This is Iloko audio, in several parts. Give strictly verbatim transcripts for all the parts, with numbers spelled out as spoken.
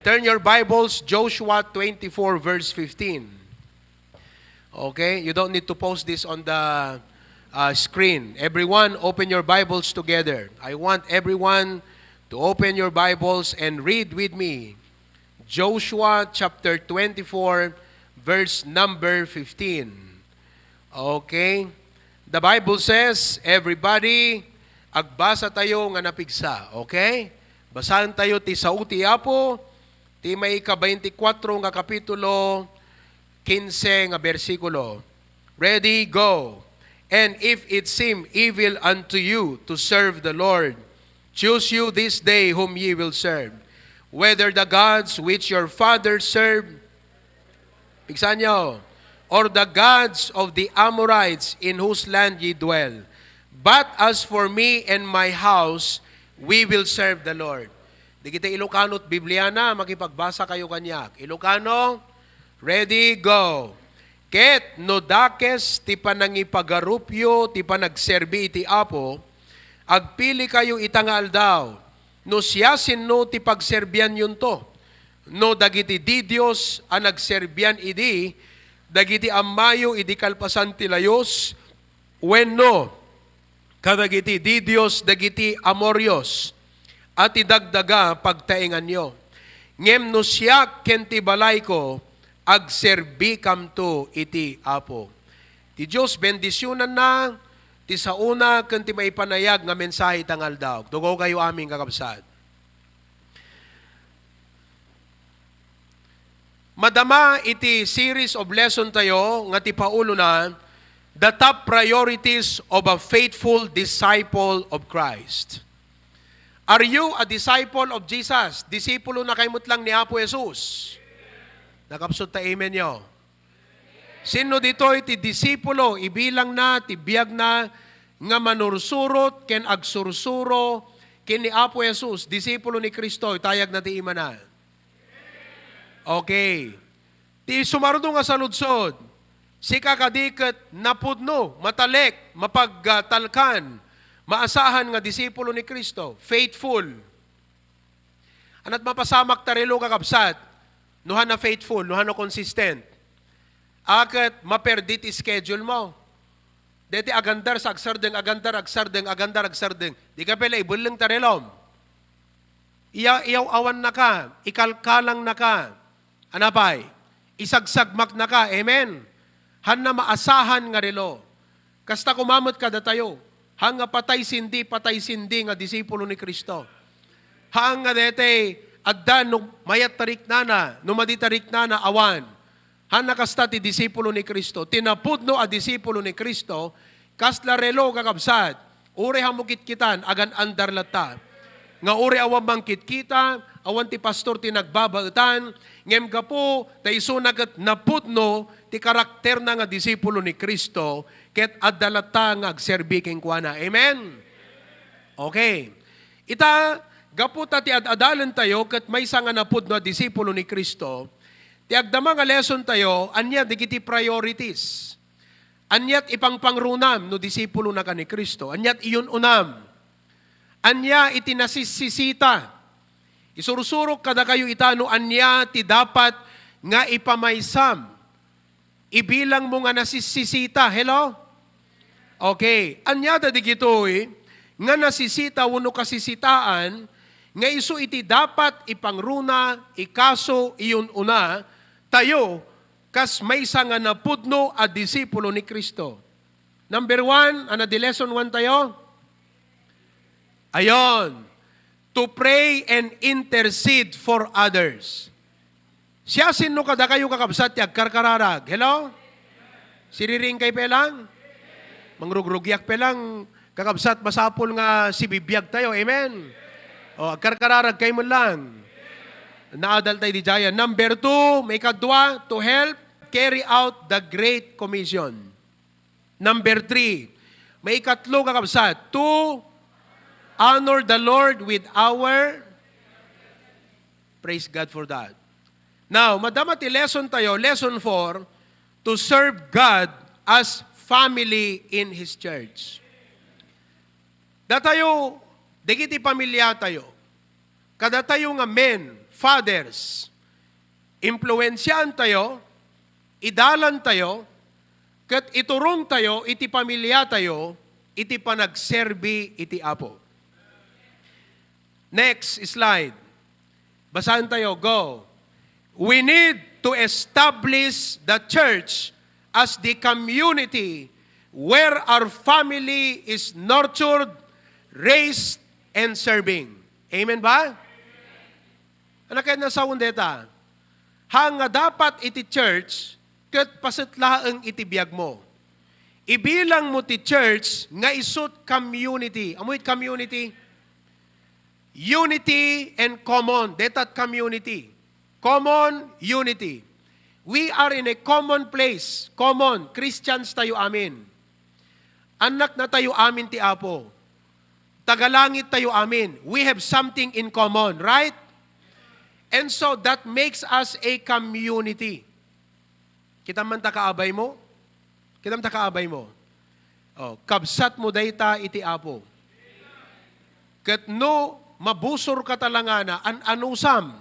Turn your Bibles, Joshua twenty-four, verse fifteen. Okay, you don't need to post this on the uh, screen. Everyone, open your Bibles together. I want everyone to open your Bibles and read with me Joshua chapter twenty-four, verse number fifteen. Okay? The Bible says, everybody, agbasa tayo nga napigsa. Okay? Basaen tayo ti sao ti Apo, ti maika-twenty-four nga kapitulo, kinse nga bersikulo. Ready, go. And if it seem evil unto you to serve the Lord, choose you this day whom ye will serve, whether the gods which your fathers served, pigsa nyo, or the gods of the Amorites in whose land ye dwell. But as for me and my house, we will serve the Lord. Dagiti Ilocano ti Bibliana, makipagbasa kayo kaniak. Ilocano, ready, go. Ket no dakes ti panangipagarupyo ti panagserbi iti Apo, agpili kayo ita nga aldaw, no siasino ti pagserbianyonto, no dagiti didios a nagserbian idi dagiti ammayo idi kalpasan ti layos, wenno kadagiti didios dagiti Amorios a ti dagdaga pagtaenganyo. Ngem no siak ken ti balayko, agserbikamto iti Apo. Ti Dios bendisionanna ti saona ken ti maipanayag nga mensahe ita nga aldaw. Dugaw kayo amin, kakabsat. Madama iti series of lesson tayo nga ti paulona, The Top Priorities of a Faithful Disciple of Christ. Are you a disciple of Jesus? Disipulo na kay met lang ni Apo Jesus. Nakapsut ta amen yo. Sino ditoy ti disipulo, ibilangna ti biagna nga manursurot ken agsursuro ken ni Apo Jesus, disipulo ni Cristo, itayagna ti imana. Okay. Ti sumardo nga saludsod, sika kadi ket napudno, matalek, mapagtalkan, maasahan nga disipulo ni Cristo, faithful. Anat mapasamak ta relo, kakabsat, no hana faithful, no hana consistent. Aket maperdi ti schedule mo. Deti agandar sa agsardeng, agandar agsardeng, agandar agsardeng. Di ka pala ibelleng ta relom. Iya, iyaw-awannaka, ikalkalangnaka. Anapay? Isagsagmaknaka. Amen. Hanna maasahan nga relo. Kasta koma met kadatayo. Haan nga patay sindi, patay sindi nga disipulo ni Cristo. Haan nga daytoy, adda no mayat tariknana, no madi tariknana, awan. Haan nga kasta ti disipulo ni Cristo. Ti napudno a disipulo ni Cristo, kasla relo, kakabsat. Uray ammo kitkitan, agan-andar latta. Nga uray awan mangkitkita, awan ti pastor ti nagbabaetan, ngem gapu ta isuna ket napudno ti karakterna nga disipulo ni Cristo, ket adda latta nga agserbi kenkuana. Amen? Okay. Ita, gapu ta ti ad-adalentayo ket maysa nga napudno a disipulo ni Cristo, ti agdama nga lesson tayo, ania dagiti priorities? Aniat ipangpangrunam no disipulonaka ni Cristo? Aniat iyun-unam? Ania iti nasisisita? Isursurok kadakayo ita no ania ti dapat nga ipamaysam. Ibilangmo nga nasisisita. Hello? Okay. Ania da digitoy nga nasisita wenno kasisitaan nga isu iti dapat ipangruna, ikaso, iyun-una tayo kas maysa nga napudno a disipulo ni Cristo. Number one, ano di lesson one tayo? Ayon, to pray and intercede for others. Siasino kadakayo, kakabsat, ti agkarkararag? Hello? Siriring kay pelang? Mangrugrugiak pelang, kakabsat, masapul nga sibibiag tayo. Amen? O, agkarkararag kay mo lang. Naadal tayo di jaya. Number two, maikadua, to help carry out the Great Commission. Number three, maikatlo, kakabsat, to honor the Lord with our, praise God for that. Now, madama ti lesson tayo, lesson four, to serve God as family in His church. Datayo, dagiti pamilya tayo, kadatayo nga men, fathers, impluensiaantayo, idalantayo, ket iturongtayo iti pamiliatayo iti panagserbi iti Apo. Next slide. Basaentayo, go. We need to establish the church as the community where our family is nurtured, raised, and serving. Amen ba? Ano kaya nasaon deta? Hang nga dapat iti church, ket paset laeng iti biag mo. Ibilang mo ti church nga isut community. Amoy community? Unity and common. Detat community. Common, unity. We are in a common place. Common. Christians tayo amin. Anak na tayo amin ti Apo. Tagalangit tayo amin. We have something in common, right? And so that makes us a community. Kita man ta kaabay mo? Kita man ta kaabay mo? Oh, kabsat mo dayta iti Apo. Ket no mabusor ka talangana, an-anusam,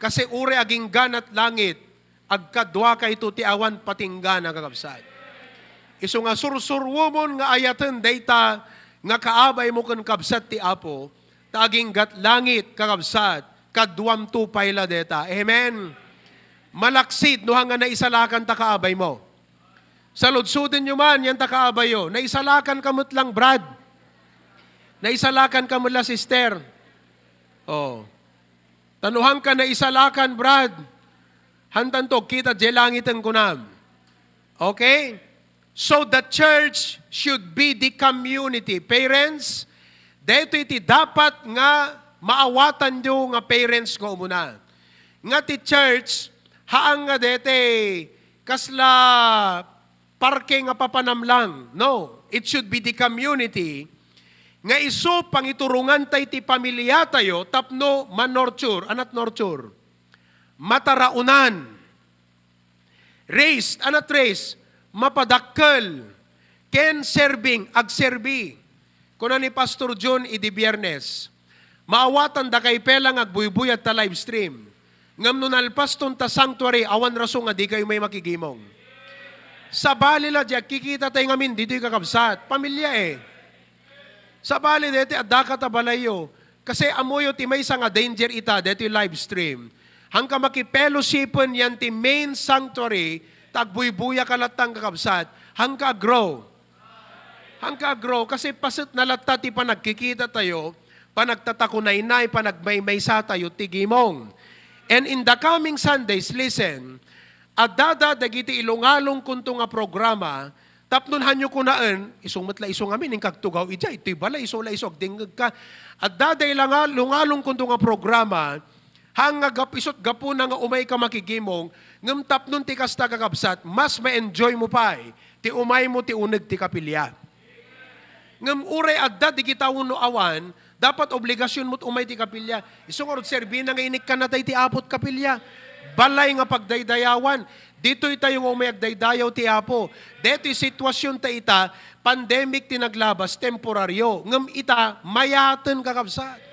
kasi uray agingganat langit, agkadua kayto ti awan patinggana, kakabsat. Isu nga sursurwomon nga ayaten dayta nga kaabay mo ken kabsat ti Apo, ta aginggat langit, kakabsat, kaduam to pay la deta. Amen. Malaksid no hanga naisalakan ta kaabay mo. Saludsoden yo man yan ta kaabayo. Naisalakan ka met lang, Brad. Naisalakan ka met la, sister. Oh. Tanuhan ka naisalakan, Brad. Hantanto, kita jay langiten kunam. Okay? So the church should be the community. Parents, daytoy ti dapat nga maawatanyo nga parents nga umuna. Nga ti church, haan nga dete kasla parke nga papanamlang. No, it should be the community nga isu pangituronganta iti pamiliatayo tapno manurture, anat nurture? Mataraonan. Raised, anat raised? Mapadakkel. Ken serving, agserbi. Kuna ni Pastor John idi Biyernes, maawatan dakay pay la nga agbuybuyat ta live stream. Ngem no nalpaston ta sanctuary, awan rason nga dikayo umay makigimong. Sabali la di agkikita tay ngamin ditoy, kakabsat. Pamilya eh. Sabali deti addaka ta balayyo. Kasi ammoyo ti maysa nga danger ita deti live stream. Hangka makifellowshipen yan ti main sanctuary, ta agbuybuyaka latta, kakabsat. Hangka grow. Hangka grow. Kasi paset na latta ti panagkikita tayo, panagtatakunaynay, panagmaymaysa tayo, ti gimong. And in the coming Sundays, listen, adda dagiti ilungalong kunto nga programa, tapno hanyo kunaen, isu met la isu ngamin, inkagtugaw idiay, itoy balay, isu la isu agdingngeg ka. Adda da ilanga-, lungalong kunto nga programa, hang nga gap-, isut gapuna nga umay ka makigimong, ngem tapnon ti kasta, kakabsat, mas ma-enjoy mo pay ti umay mo ti uneg ti kapilya. Ngem uray adda digita wenno awan, dapat obligasion mo't umay ti kapilya. Isu ngarud serbina nga inikkanna tay ti Apo't kapilya. Balay nga pagdaydayawan. Ditoy tayo nga umay agdaydayaw ti Apo. Detoy situasion ta ita, pandemic ti naglabas, temporaryo. Ngem ita, mayaten, kakabsat.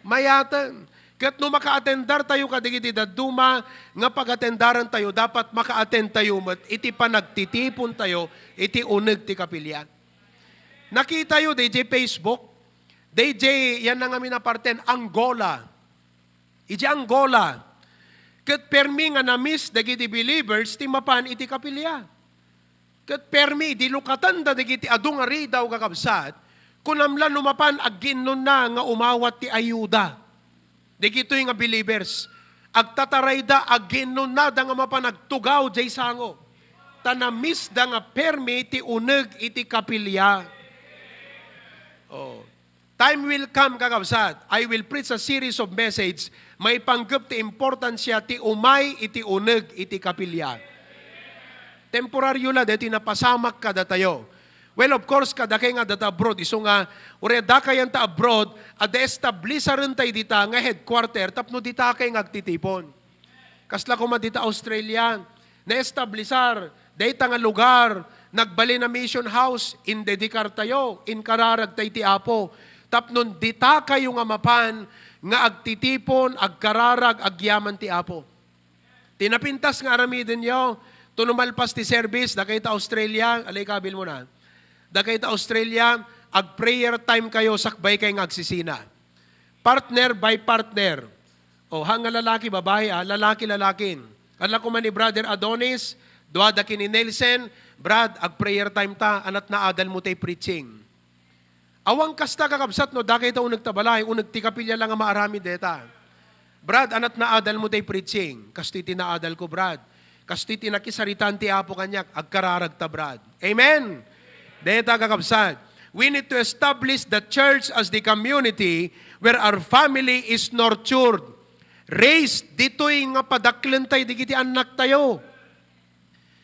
Mayaten. Ket no maka-attendar tayo kadagiti dadduma nga pag-attendaran tayo, dapat maka-attend tayo met iti panagtitipon tayo iti uneg ti kapilya. Nakitayo, D J Facebook, D J, yan na ngamin a parten, Angola. Iti Angola, ket permi nga na-miss dagiti believers ti mapan iti kapilya. Ket permi, idi lukatanda dagiti adu nga ridaw, kakabsat, kunam la no mapan agginnonna nga umawat ti ayuda. Dagitoy nga believers, agtatarayda, agginnonnada nga mapan agtugaw jay sango. Ta na-miss da nga permi ti uneg iti kapilya. Oh. Time will come, kakabsat, I will preach a series of message maipanggep ti importansya ti umay iti uneg iti kapilya. Temporaryo la daytoy napasamak kadatayo. Well, of course, kadakay nga adda abroad, isu nga, uray addakay ta abroad, adda establisaren tay dita nga headquarter tapno dita kay nga agtitipon. Kasla koma dita Australia, naestablisar dayta nga lugar, nagbalin a mission house, indedikar tayo, inkararag tay ti Apo. Tapnon dita kayo nga mapan, nga agtitipon, agkararag, agyaman ti Apo. Ti napintas nga aramidenyo, tuno malpas ti service, dakay ta Australia, alay kabil mo na. Dakay ta Australia, ag-prayer time kayo, sakbay kay nga agsisina. Partner by partner. O, ha nga lalaki, babae, ah, lalaki, lalakin. Ala ko man ni Brother Adonis, duada ken ni Nelson, Brad, ag-prayer time ta, anat naadal mo tay preaching. Awan kasta, kakabsat, no, dakay ta uneg ta balay, uneg ti kapilya la nga maaramid deta. Brad, anat naadal mo tay preaching. Kastoy ti naadal ko, Brad. Kastoy ti nakisaritaan ti Apo kaniak, agkararag ta, Brad. Amen! Deta, kakabsat. We need to establish the church as the community where our family is nurtured, raised. Ditoy nga padaklen tay digiti annak tayo.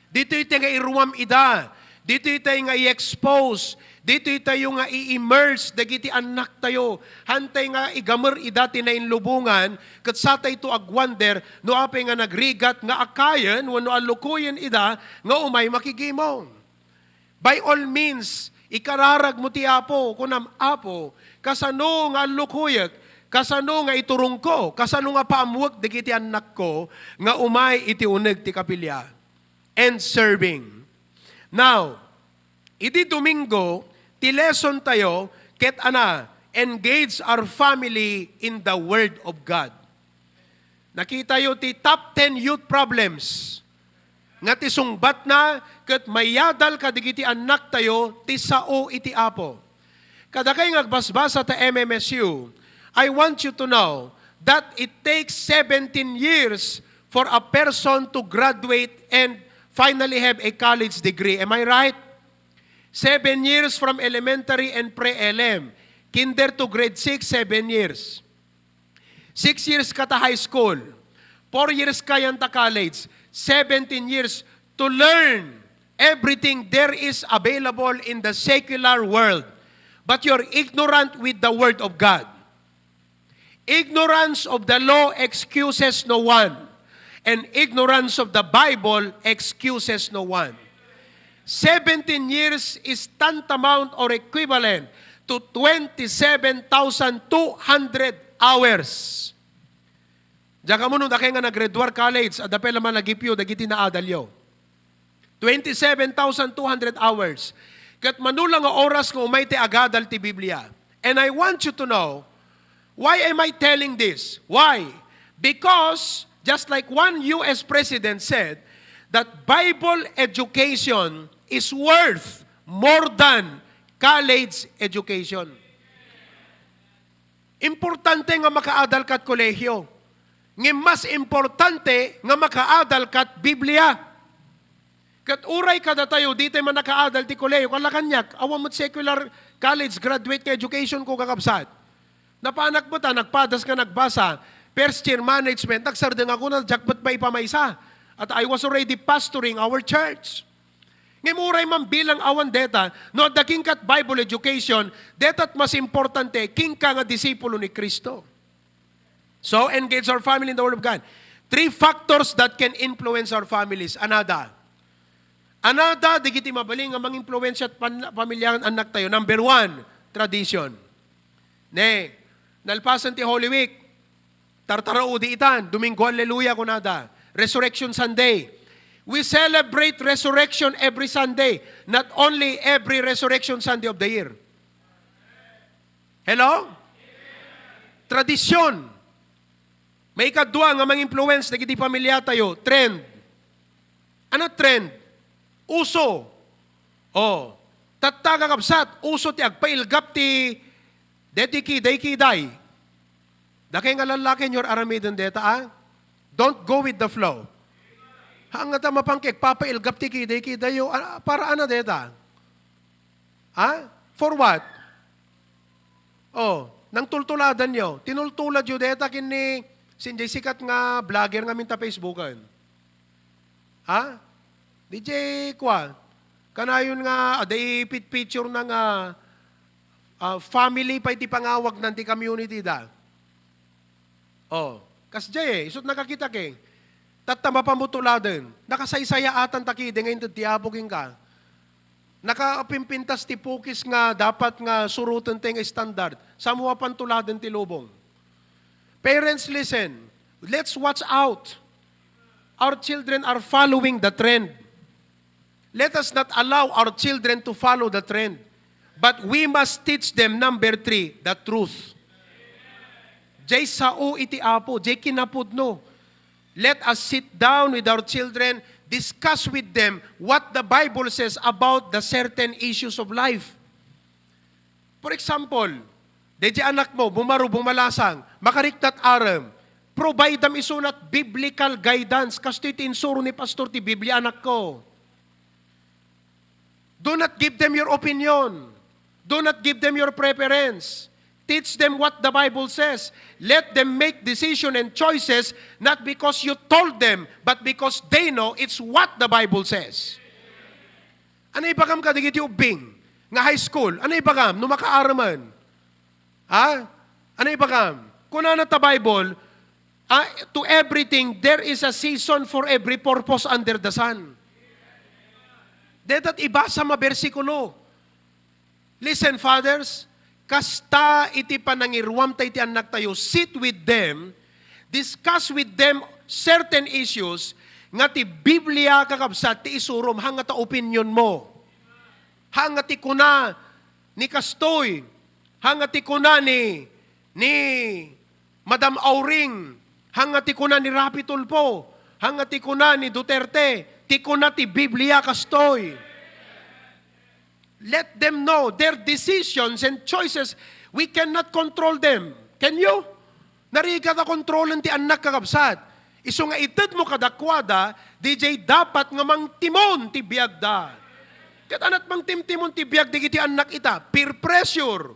Ditoy tay nga iruam ida. Ditoy tay nga i-expose. Ditoy tayo nga i-immerse dagiti annak tayo. Hantay nga igamer ida ti nainlubongan, ket satay to agwonder no apay nga nagrigat nga akayen wenno alukoyen ida nga umay makigimong. By all means, ikararag mo ti Apo, kunam, "Apo, kasano nga allukoyek? Kasano nga iturongko? Kasano nga paammuek dagiti annakko nga umay iti uneg ti kapilya?" And serving. Now, idi Domingo, ti lesson tayo, ket ana, engage our family in the Word of God. Nakitayo ti top ten youth problems nga ti sungbatna ket mayadal kadigiti annaktayo ti sao iti Apo. Kadakay nga agbasbasa ta M M S U, I want you to know that it takes seventeen years for a person to graduate and finally have a college degree. Am I right? Seven years from elementary and pre-elem. Kinder to grade six, seven years. Six years ka ta high school. Four years ka yan ta college. Seventeen years to learn everything there is available in the secular world. But you're ignorant with the Word of God. Ignorance of the law excuses no one, and ignorance of the Bible excuses no one. Seventeen years is tantamount or equivalent to twenty-seven thousand two hundred hours. Diak ammo no dakay nga naggraduar college, adda pay la managipyo dagiti naadalyo. Twenty-seven thousand two hundred hours. Ket mano la nga oras nga umay ti agadal ti Biblia. And I want you to know, why am I telling this? Why? Because, just like one U S president said, that Bible education is worth more than college education. Importante nga makaadal kat kolehiyo. Ngem mas importante nga makaadal kat Biblia. Ket uray kadatayo, ditay man nakaadal ti kolehiyo, kala kaniak, awan met secular college graduate nga education ko, kakabsat. Napanak met a, nagpadas nga nagbasa, first year management, nagsardeng ako na, diak met maipamaysa. At I was already pastoring our church. Ngem uray man bilang awan deta, no adda kenka ket Bible education, deta ti mas importante kenka nga disipulo ni Cristo. So, engage our family in the Word of God. Three factors that can influence our families. Anada. Anada, dagiti mabalin nga mangimpluwensya pan-, pamilya ken annak tayo. Number one, tradition. Ne, nalpasen ti Holy Week, tartaraudi itan, Domingo Alleluia kunada, Resurrection Sunday. We celebrate Resurrection every Sunday, not only every Resurrection Sunday of the year. Hello? Tradisyon. Maikadua nga mangimpluwens dagiti pamilya tayo, trend. Ano trend? Uso. Oh. Tatta, kakabsat, uso ti agpailgap ti deti kiday-kiday. Dakay nga lallaki, inyo aramiden deta, ah? Don't go with the flow. Haan ngata mapanka agpapailgap ti kiday-kiday yo. Ah, para ano deta? Ha? For what? Oh, nangtultuladan yo. Tinultulad yo deta ken ni, sinjay sikat nga vlogger nga minta Facebookan. Ha? D J kwa, kanayon nga, ada ipit-picture na nga, ah, family pay ti pangawagnan ti community da. Oh, kasjay eh, isut nakakitak eh. Tatta mapamutuladen, nakasaysayaatan ta kidi nga inted ti Apo kenka. Nakapimpintas ti pukis nga dapat nga suroten ti nga standard. Samo a pantuladen ti lubong. Parents, listen. Let's watch out. Our children are following the trend. Let us not allow our children to follow the trend. But we must teach them, number three, the truth. Jay sao iti Apo, jay kinapudno. Let us sit down with our children, discuss with them what the Bible says about the certain issues of life. For example, daydi anakmo, bumaro, bumalasang, makariknat arem, providem isunat biblical guidance. Kastoy ti insuro ni pastor ti Biblia, anakko. Do not give them your opinion. Do not give them your preference. Teach them what the Bible says. Let them make decision and choices not because you told them, but because they know it's what the Bible says. Ano ibagam kadagiti ubbing nga high school? Ano ibagam no makaaraman? Ha? Ano ibagam? Kunana ta Bible, ah, "To everything there is a season for every purpose under the sun." Dayta ti ibasam a bersikulo. Listen, fathers, kasta iti panangiruamta iti annaktayo, sit with them, discuss with them certain issues nga ti Biblia, kakabsat, ti isurom, haan nga ta opinionmo. Haan nga ti kuna ni kastoy, haan nga ti kuna ni, ni Madam Auring, haan nga ti kuna ni Raffy Tulfo, haan nga ti kuna ni Duterte, ti kuna ti Biblia kastoy. Let them know their decisions and choices. We cannot control them. Can you? Narigat a kontrolen ti annak, kakabsat. Isu nga itedmo kadakuada, dijay dapat nga mangtimon ti biagda. Ket anat mangtimtimon ti biag dagiti annak ita, peer pressure,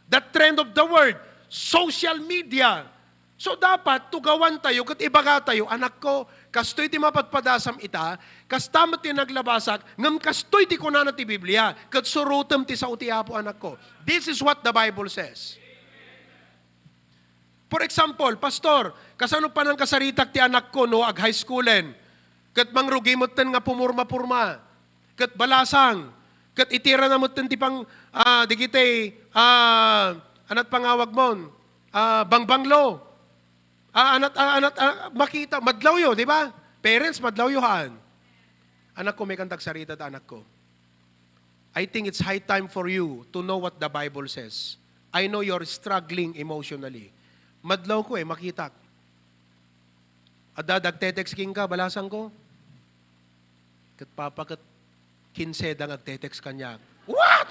the trend of the world, social media. So, dapat tugawantayo ket ibagatayo, "Anakko, kastoy ti mapadpadasam ita, kasta met ti naglabasak, ngem kastoy ti kunana ti Biblia, ket surotem ti sao ti Apo, anakko." This is what the Bible says. For example, "Pastor, kasano panankasaritak ti anakko no ag-high schoolen? Ket mangrugi metten nga pumurma-purma, ket balasang, ket itirana metten ti pang, ah, digitay, ah, anat pangawagmon, ah, bangbanglo." Ah, anat, ah, anat, ah, makita, madlawyo, di ba? Parents, madlawyo haan. Anakko, maikanta agsarita ta, anakko. I think it's high time for you to know what the Bible says. I know you're struggling emotionally. Madlawko eh, makitak. Adda dagtetext kenka, balasangko. Ket papa ket kinse da nga agtetext kaniak. What?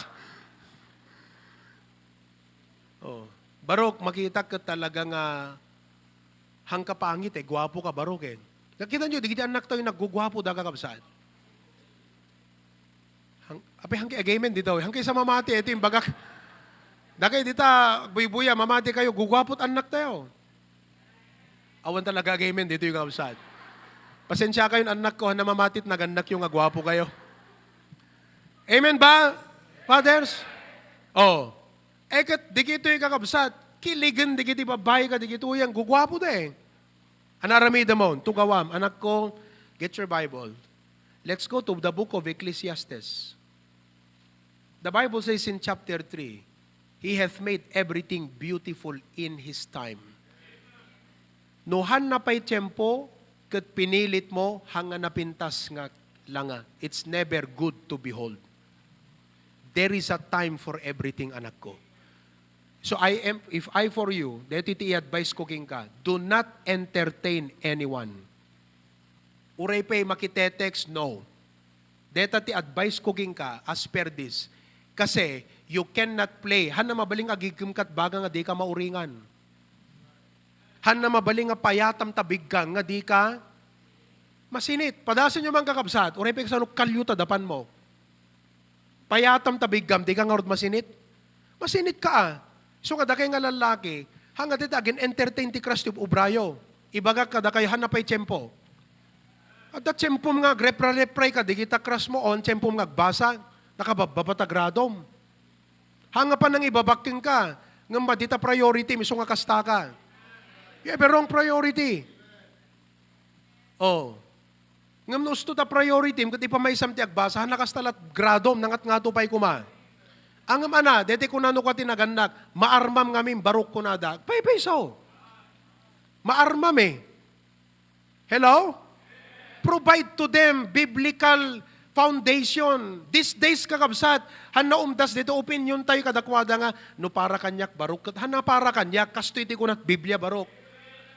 Oh, barok, makitak ket talaga nga hangka pangit eh, guapo ka barok eh. Nakita nyo, digiti annak tayo nagguguapo da, kakabsat. Hang, apay, hangki agamen dito, hangki sa mamati, ito yung bagak. Dakay dita, buybuya, mamati kayo, guguapo't annak tayo. Awan talaga agamen dito yung kakabsat. Pasensya kayo, annak ko, na mamatit, nagannak yung agwapo kayo. Amen ba, fathers? Oh. Eh, ket, di kitoy kakabsat, kiligen di kiti babae ka, di kitoy, ang gugwapo da eh. Anaramidam mo, tugawam, anak ko, get your Bible. Let's go to the book of Ecclesiastes. The Bible says in chapter three, "He hath made everything beautiful in His time." No, haan na pay tiempo, ket pinilit mo, haan nga napintas nga langa. It's never good to behold. There is a time for everything, anak ko. So I am, if I for you, daytoy ti i-advise ko kenka, do not entertain anyone. Uray pay makitetext, no. Deta ti advice ko kenka, as per this. Kasi, you cannot play. Haan na mabalin nga agigkem kat baga nga di ka mauringan. Haan na mabalin nga payatam ta biggam nga di ka masinit. Padasen nyo man, kakabsat, uray pay kasano kalyo ta dapan mo. Payatam ta biggam, di ka ngarud masinit? Masinit ka, ah. So nga, dakay nga lallaki, hanggat ita agin-entertain ti crush ti ubrayo. Ibagak kadakayo, haan na pay tiempo. Adda tiempom nga agrepra-repray ka, di kita crush mo, on tiempom nga agbasa, nakabababa ta gradom. Hanga pa nang ibabak kenka, ngem madi ta priority, miso nga kasta ka. You have a wrong priority. Oh. Ngem no usto ta priority, ket ipamaysam ti agbasa, haan na kasta lat gradom, nangatngato pay koma. Ngem ana, deti kunano ka ti nagannak, maarmam ngamin, barok kunada. Paypayso. Maarmam eh. Hello? Provide to them biblical foundation. These days, kakabsat, han naumdas dito opinion tayo kadakwada nga, "No para kaniak, barok." Ket han na para kaniak, kastoy ti kunat Biblia, barok.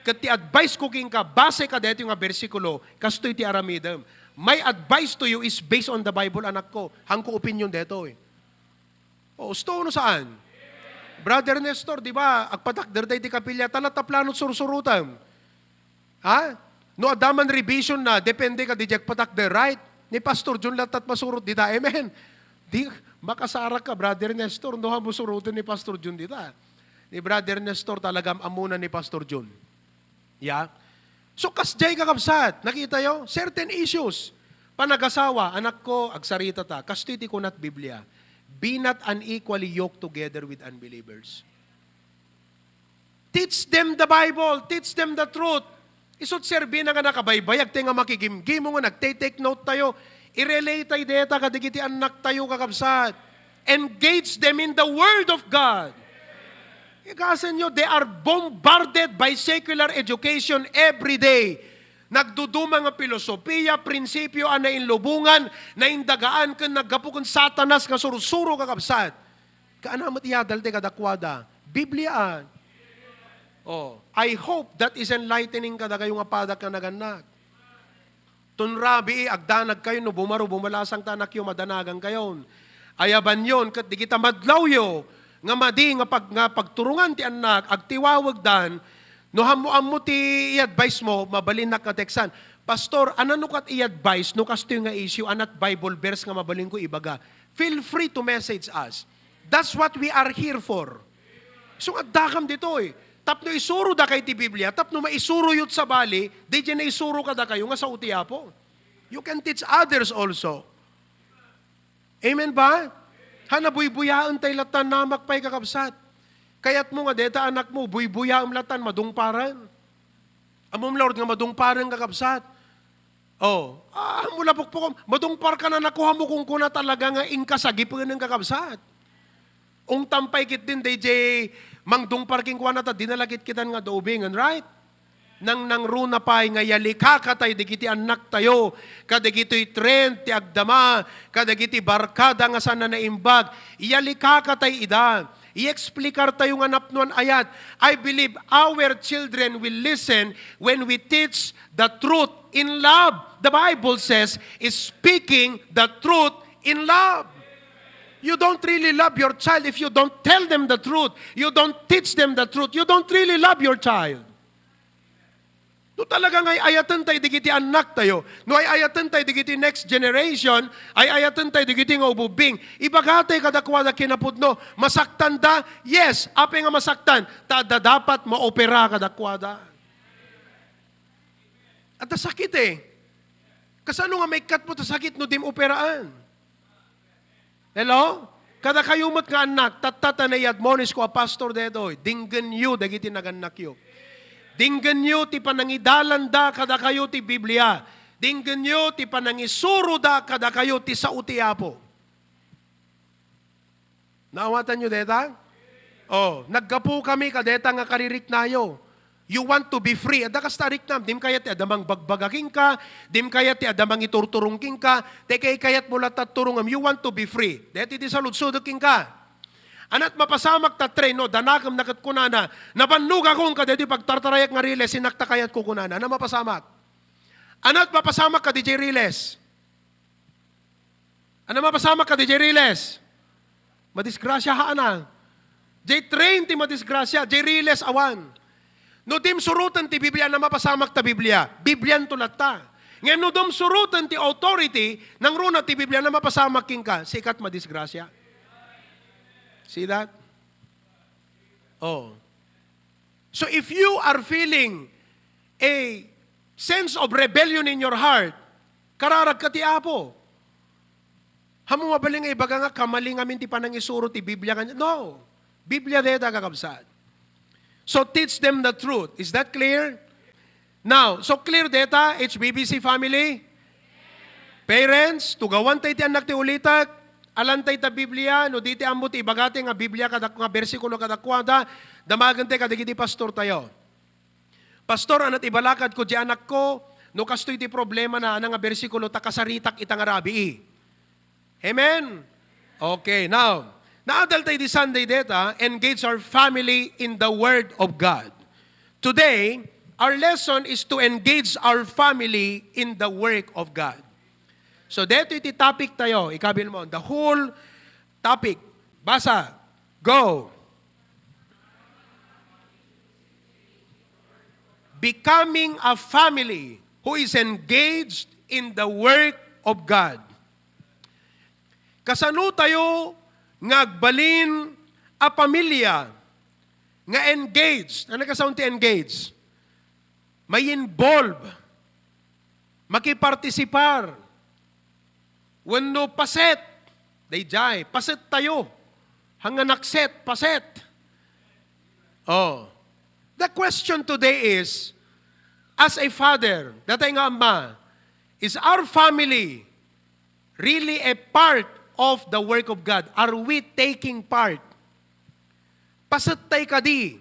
Ket ti advice ko kenka, base ka dito nga bersikulo, kastoy ti aramidem. My advice to you is based on the Bible, anak ko. Hanko opinion detoy. O, usto no saan? Brother Nestor, di ba, agpatakder tayo ti kapilya, talaga ta plano sursurutam. Ha? No adda man revision na, depende ka di agpatakder, right? Ni Pastor John latta ti masurot dita. Amen. Di, makasarak ka, Brother Nestor, no, hamu suroten ni Pastor John dita. Ni Brother Nestor, talaga am-amuna ni Pastor John. Yeah? So, kasjay, kakabsat, nakita yo? Certain issues. Panagasawa, anak ko, agsarita ta. Kastoy ti kunat Biblia, "Be not unequally yoked together with unbelievers." Teach them the Bible. Teach them the truth. Isut' serbi na nga nakabaybayag tayo nga makigimgimo nga nagte-take note tayo. I-relay tayo deta kadagiti annak tayo, kakabsat. Engage them in the Word of God. Ikasennyo, they are bombarded by secular education every day. Nagduduma nga pilosopiya, prinsipyo a nainlubongan, naindagaan, ken naggapu ken Satanas nga sursuro, kakabsat. Kaana met iyadal ti kadakuada. Biblia. Oh, I hope that is enlightening kadakayo nga padak nga nagannak. Ton rabii, agdanagkayo no bumaro, bumalasang ta anakyo, madanagangkayon. Ayabanyon, ket digita madlawyo, nga madi nga pag-, nga pagturongan ti annak, agtiwawegdan, no ammo-ammo ti i-advise mo, mabalinnak nga teksan, "Pastor, anano kat i-advise no kastoy nga issue, anat Bible verse nga mabalinko ibaga?" Feel free to message us. That's what we are here for. So, addakam ditoy. Tapno isuro dakay ti Biblia, tapno maisuro yot sabali, di dyan naisuro kadakayo nga sao ti Apo. You can teach others also. Amen ba? Ha, nabuybuyaen tay latan namak pay, kakabsat. Kayat mo nga deta anak mo, buybuyaem latan, madungparan. Ammom, Lord, nga madungparan, kakabsat. Oh, ah, mula pukpukom, madungpar ka na, nakuha mo kung kuna talaga nga inka sagipenen, kakabsat. Ungtam pay ketdin, D J, mangdungpar kenkuana ta dinala kitkitan nga daubingen, right? Nang nangruna pay nga yalikaka tay dagiti annak tayo, kadagitoy trend ti agdama, kadagiti barkada nga saan a naimbag, yalikaka tay ida. I-explicar tayo nga napnoan ayat. I believe our children will listen when we teach the truth in love. The Bible says, is speaking the truth in love. You don't really love your child if you don't tell them the truth. You don't teach them the truth. You don't really love your child. No talaga nga ay-ayaten tay digiti annak tayo, no ay-ayaten tay digiti next generation, ay-ayaten tay digiti nga ububing, ibaga tay kadakuada kinapudno, masaktan da? Yes, apay nga masaktan? Ta adda dapat maopera kadakuada. Adda sakit eh. Kasano nga maikkat mo ta sakit no dim operaan? Hello? Kadakayo met nga annak, tatta ta nai-admonish ko a pastor detoy, dinggenyo dagiti nagannakyo. Dinggenyo ti panangidalanda kadakayo ti Biblia. Dinggenyo ti panangisuroda kadakayo ti sao ti Apo. Naawatanyo deta? Oh, naggapu kami kadeta nga kaririknayo. You want to be free. Adda kasta a riknam, dim kayat ti adda mangbagbaga kenka, dim kayat ti adda mangiturturong kenka, ti kay-, kayat mo latta turongem, you want to be free. Deti ti saludsodek kenka. Anat mapasamak ta train, no, danakem na ket kunana, "Nabannogakon kadaytoy pagtartarayak nga riles, sinak ta kayatko," kunana. Anat mapasamak? Anat mapasamak ka, D J Riles? Anat mapasamak ka, D J Riles? Madisgrasya ha ana. Jay train ti madisgrasya, jay riles awan. No dim suroten ti Biblia, anat mapasamak ta Biblia. Biblianto latta. Ngem no dim suroten ti authority, nangruna ti Biblia, anat mapasamak kenka, sikat madisgrasya. See that? Oh. So if you are feeling a sense of rebellion in your heart, kararag ka ti Apo. Hamu mabalin nga ibaga nga, "Kamali ngamin ti panangisuro ti Biblia kaniak." No. Biblia deta, kakabsat. So teach them the truth. Is that clear? Now, so clear deta, H B B C family? Parents, tugawan tay ti annak ti ulitek. Alan tay ta Biblia, no di ti ammo ti ibaga ti nga Biblia kada, nga bersikulo kadakuada, damagen tay kadagiti pastor tayo. "Pastor, ania ti ibalakadko diay anakko? No kastoy ti problemana, ania nga bersikulo ta kasaritak ita nga rabii?" Amen? Okay, now, naadal tayo idi Sunday dayta, engage our family in the Word of God. Today, our lesson is to engage our family in the work of God. So, daytoy ti topic tayo, ikabil mo, the whole topic. Basa. Go. Becoming a family who is engaged in the work of God. Kasano tayo nga agbalin a pamilya nga engaged? Ania kasano ti engaged? May involve, makipartisipar, wenno paset. Daydiay, paset tayo. Hangga nakset, paset. Oh. The question today is, as a father, dayta nga ama, is our family really a part of the work of God? Are we taking part? Paset tay kadi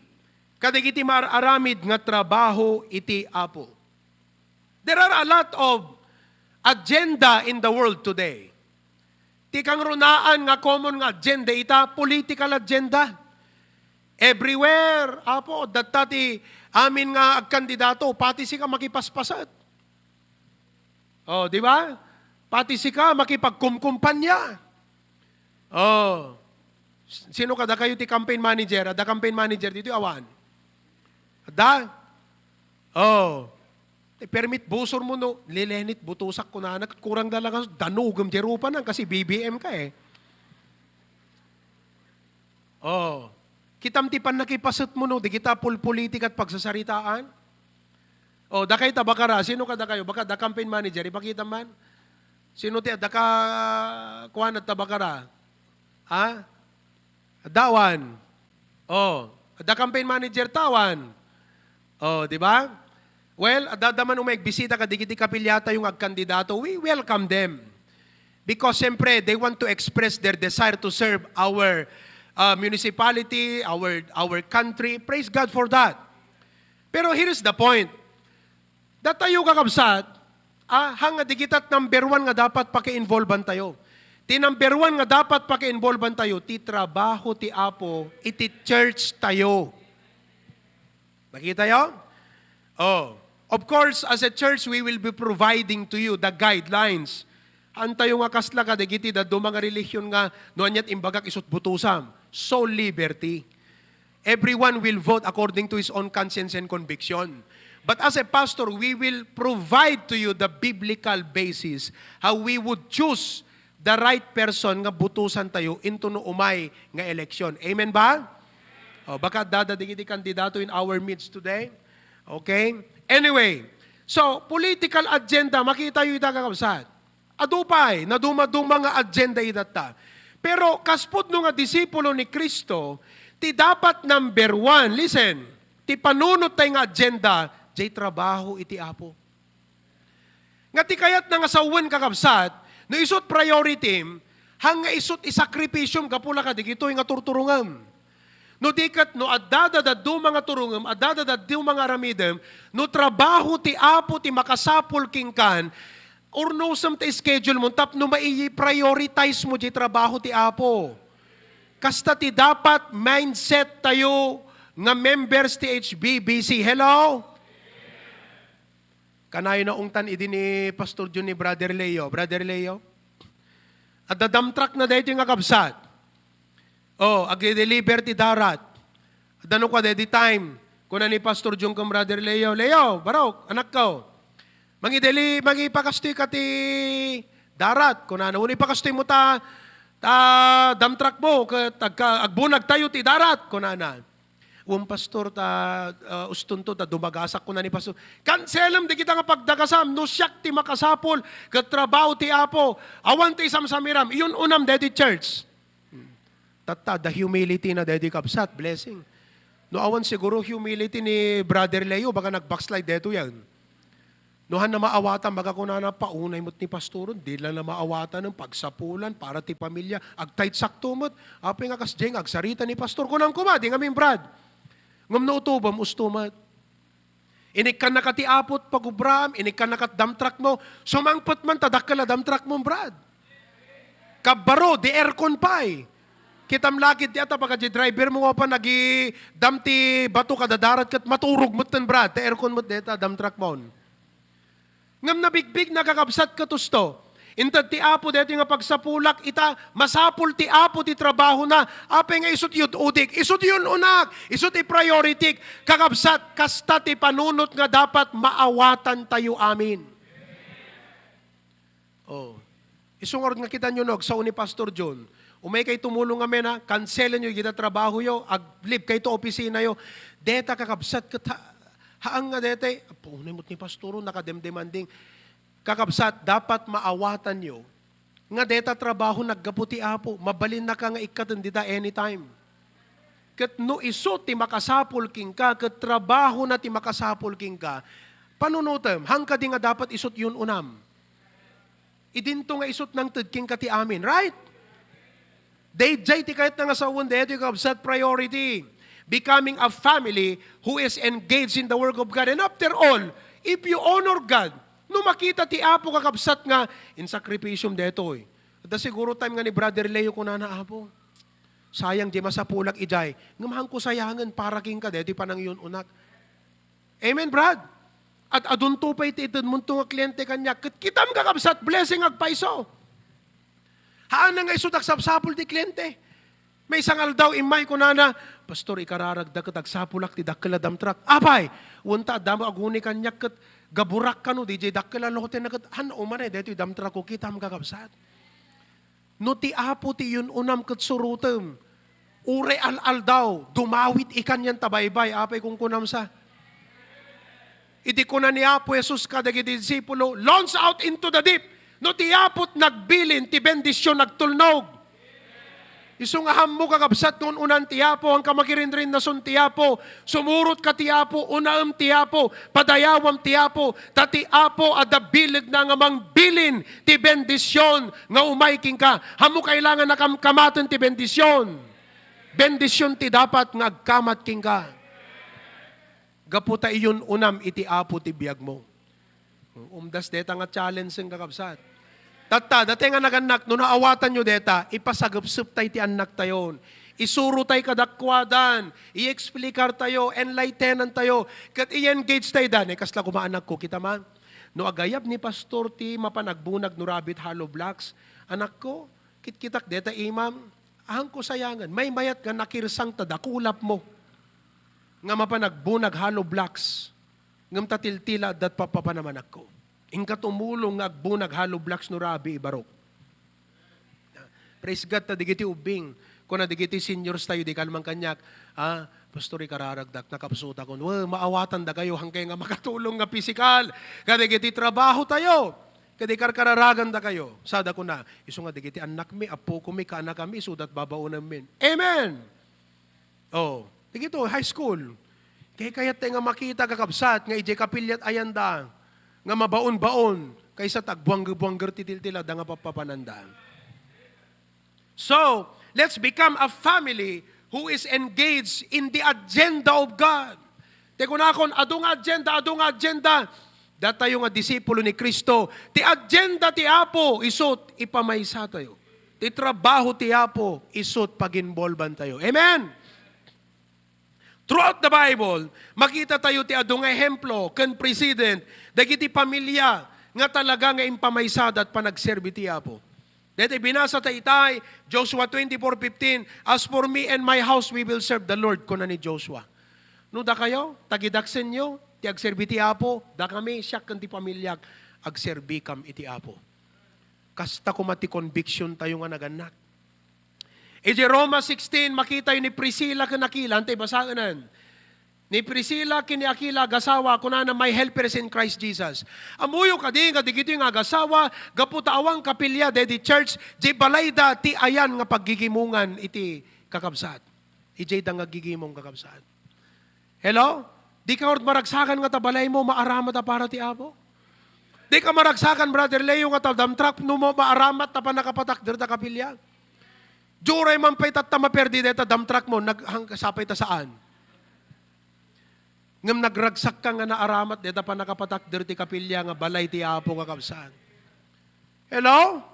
kadagiti maar-aramid nga trabaho iti Apo? There are a lot of agenda in the world today. Ti kangrunaan nga common nga agenda ita, political agenda. Everywhere, Apo, adda ti amin nga agkandidato, pati sika makipaspaset. Oh, di ba? Pati sika makipagkumkumpanya. Oh. S-, sino kadakayo ti campaign manager? Adda campaign manager ditoy, awan? Adda? Oh. Ti permit busormo no, lilenit butosak kunana, kurang da lang danugem diay rupanan, kasi B B M ka eh. Oh. Kitam ti pannakipasetmo no, dagita pulpolitika ket pagsasaritaan? Oh, dakay ta bakara, sino kadakayo? Baka adda campaign manager, ipakitam man. Sino ti adda ka, kuan, adda bakara? Ha? Adda awan. Oh, adda campaign manager ta awan. Oh, di ba? Well, adda, adda man umay agbisita kadagiti kapiliatayo nga agkandidato, we welcome them. Because, siyempre, they want to express their desire to serve our, uh, municipality, our, our country. Praise God for that. Pero here is the point. Datayo, kakabsat, ah, hangga dagita ti number one nga dapat paki-involvean tayo. Ti number one nga dapat paki-involvean tayo, ti trabaho ti Apo iti church tayo. Nakitayo? Oh. Of course, as a church, we will be providing to you the guidelines. Haantayo nga kasla kadagiti dadduma nga relihion nga no aniat imbagak isut butosam. So liberty. Everyone will vote according to his own conscience and conviction. But as a pastor, we will provide to you the biblical basis how we would choose the right person nga butosan tayo into no umay nga election. Amen ba? O, baka adda dagiti kandidato in our midst today. Okay? Anyway, so, political agenda, makitayo ita, kakabsat. Adu pay, nadumaduma nga agenda itatta. Pero kas pudno nga disipulo ni Cristo, ti dapat number one, listen, ti panunot tay nga agenda, jay trabaho iti Apo. Nga ti kayatna nga sawen, kakabsat, no isut priority, hangga isut isakripisiom gapu la kadagitoy nga turturongem. No di ket, no adda dadduma nga turongem, adda dadduma nga aramidem, no trabaho ti Apo ti makasapul kenkan, urnosem ti schedule mo tapno mai-prioritize mo di trabaho ti Apo. Kasta ti dapat mindset tayo nga members ti H B B C. Hello? Kanayon naungtan idi ni Pastor Jun ni Brother Leo. Brother Leo, adda dump truck na daytoy nga kabsat. Oh, agde-deliver ti darat. Adda no kua daydi time. Kuna ni Pastor Jun ken Brother Leo, "Leo, barok, anakko. Mangideli-, mangipakastoy ka ti darat," kunana. "Wenno ipakastoy mo ta, ta dump truck mo, ket agka-, agbunag tayo ti darat," kunana. "Wen, Pastor, ta, ah, ustonto, ta dumagasak," kuna ni Pastor. Kanselem dagita nga pagdagasam, no siak ti makasapul, ket trabaho ti Apo, awan ti isamsamiram, iyun-unam daytoy church. Hmm. Tatta, the humility na daytoy kabsat, blessing. No awan siguro humility ni Brother Leo, baka nag-backslide daytoy yan. No han na maawatan, baga kunana, "Paunay met ni Pastoron, di la na maawatan ng pagsapulan para ti pamilya. Agtayt sakto met. Apay nga kasdiay nga agsarita ni Pastor." Kunam koma, di ngamin, Brad. Ngem no utobem, usto met. Inikkannaka ti Apo ti pagubraam, inikkannaka ti dump truck mo, sumangpet man ta dakkel a dump truck mo, Brad. Kabbaro, di aircon pay. Kitam lakit di ata pagadi driver mo, mapan agi-dump ti bato kada darat ket maturog met ten, Brad, ta aircon met deta dump truck mo. Ngem nabigbigna, kakabsat, ket usto. Inted ti Apo daytoy nga pagsapulak, ita, masapul ti Apo ti trabahona. Apay nga isu ti yud-udik, isu ti yun-unak, isu ti prioritik. Kakabsat, kasta ti panunot nga dapat maawatantayo amin. Oh. Isu ngarud nga kitanyo no, agsao ni Pastor John. Umay kay tumulong amin, ha? Cancelenyo dita trabahoyo, ag-leave kayto opisinayo. Deta, kakabsat, ket ha-, haan nga deta, apo, unay met ni Pastor, oh, nakademdemanding. Kakabsat, dapat maawatanyo nga deta trabaho naggapu ti Apo. Mabalinnaka nga ikkaten dita anytime. Ket no isu ti makasapul kenka, ket trabahona ti makasapul kenka, panunutem, haan kadi nga dapat isu ti yun-unam? Idinto nga isu ti nangted kenka ti amin, right? Daydiay ti kayatna nga sawen daytoy, kakabsat, priority. Becoming a family who is engaged in the work of God. And after all, if you honor God, no makita ti Apo, kakabsat, nga insakripisyom daytoy. Da siguro time nga ni Brother Leo kunana, "Apo, sayang di masapulak idiay. Ngem haanko sayangen para kenka daytoy panangiyun-unak." Amen, Brad? Ad-adunto pay ti itedmonto nga kliente kaniak. Ket kitam, kakabsat, blessing agpayso. Haanna nga isu ti agsapsapul ti kliente. Maysa nga aldaw, immay kunana, "Pastor, ikararagda ket agsapulak ti dakkel a dump truck." Apay, wen ta adda met aguni kaniak ket gaburak kano, diay dakkel a lote na ket, han, umanay daytoy dump truck ko, kitam, kakabsat. No ti Apo ti yun-unam ket surotem, uray al-aldaw, dumawit ikan yan ta baybay, apay kunkunam sa? Idi kuna ni Apo Jesus kadagiti disipulo, "Launch out into the deep." No ti Apo ti nagbilin, ti bendision nagtulnog. Isu nga hammo, kakabsat, nga un-unan ti Apo, haanka makirinrinnason ti Apo, sumurot ka ti Apo, unaem ti Apo, padayawam ti Apo, ta ti Apo adda bilegna nga mangbilin ti bendision nga umay kenka. Hammo kailangan a kamkamaten ti bendision. Bendision ti dapat nga agkamat kenka. Gapu ta iyun-unam iti Apo ti biagmo. Umdas deta nga challenge, kakabsat. Tatta, dayta nga nagannak, no naawatanyo deta, ipasagepseptay ti annaktayon. Isurotay kadakuadan, i-explicartayo, enlightenantayo, ket i-engage tay da, ne kasla koma anakko, kita man. No agayab ni pastor ti mapan agbunag no rabi ti hollow blocks, anakko, kitkitak deta imam, haanko sayangen, maymayat nga nakirsang ta dakulapmo nga mapan agbunag hollow blocks. Ngem ta tiltila adda ti pappapanam, anakko. Inka tumulong nga agbunag hollow blocks no rabi, ibarok. Praise God, ta digiti ubbing, kuna digiti seniors tayo, di kalman kaniak, "Ah, Pastor, ikararagdak, nakapsutakon." Well, maawatan da kayo, hangkay nga makatulong nga pisikal. Kadagiti trabaho tayo, kadi karkararagan da kayo. Sada kuna, "Isu nga digiti annakmi, appokomi, kaanakami, isudat babaonenmin." Amen! Oh, digito, high school. Kay kayat tayo nga makita, kakabsat, nga idiay kapiliat ayanda nga mabaon-baon kaysa ta agbuangger-buangger ti tiltila da nga pappapananda. So, let's become a family who is engaged in the agenda of God. Ti kunakon, adu nga agenda, adu nga agenda. Datayo nga disipulo ni Cristo, ti agenda ti Apo, isut, ipamaysa tayo. Ti trabaho ti Apo, isut, pag-involvan tayo. Amen! Throughout the Bible, makita tayo ti adu nga ehemplo ken precedent dagiti pamilya nga talaga nga impamaysa da ti panagserbi ti Apo. Daytoy binasa ta itay, Joshua twenty-four fifteen, "As for me and my house, we will serve the Lord," kuna ni Joshua. No dakayo, tagidaksenyo ti agserbi ti Apo, dakami, siak ken ti pamiliak, agserbikam iti Apo. Kasta koma ti conviction tayo nga nagannak. Iti Roma sixteen, makitayo ni Priscilla ken Aquila, antay basaenan. Ni Priscilla ken ni Aquila, agasawa, kunana, "My helpers in Christ Jesus." Ammoyo kadi nga digitoy nga agasawa, gapu ta awan kapilya daydi church, di balayda ti ayan nga paggigimongan iti kakabsat. Idiay da nga gigimong, kakabsat. Hello? Di ka ngarud maragsakan nga ta balaymo, maaramat a para ti Apo? Di ka maragsakan, Brother Leo, nga ta dump truck no mo, maaramat ta pannakapatakder ta kapilya? Diay uray man pay tatta maperdi dayta dump truck mo, nag-, hang-, sapay ta saan? Ngem nagragsakka nga naaramat dayta pannakapatakder ti kapilya nga balay ti Apo, kakabsat. Hello?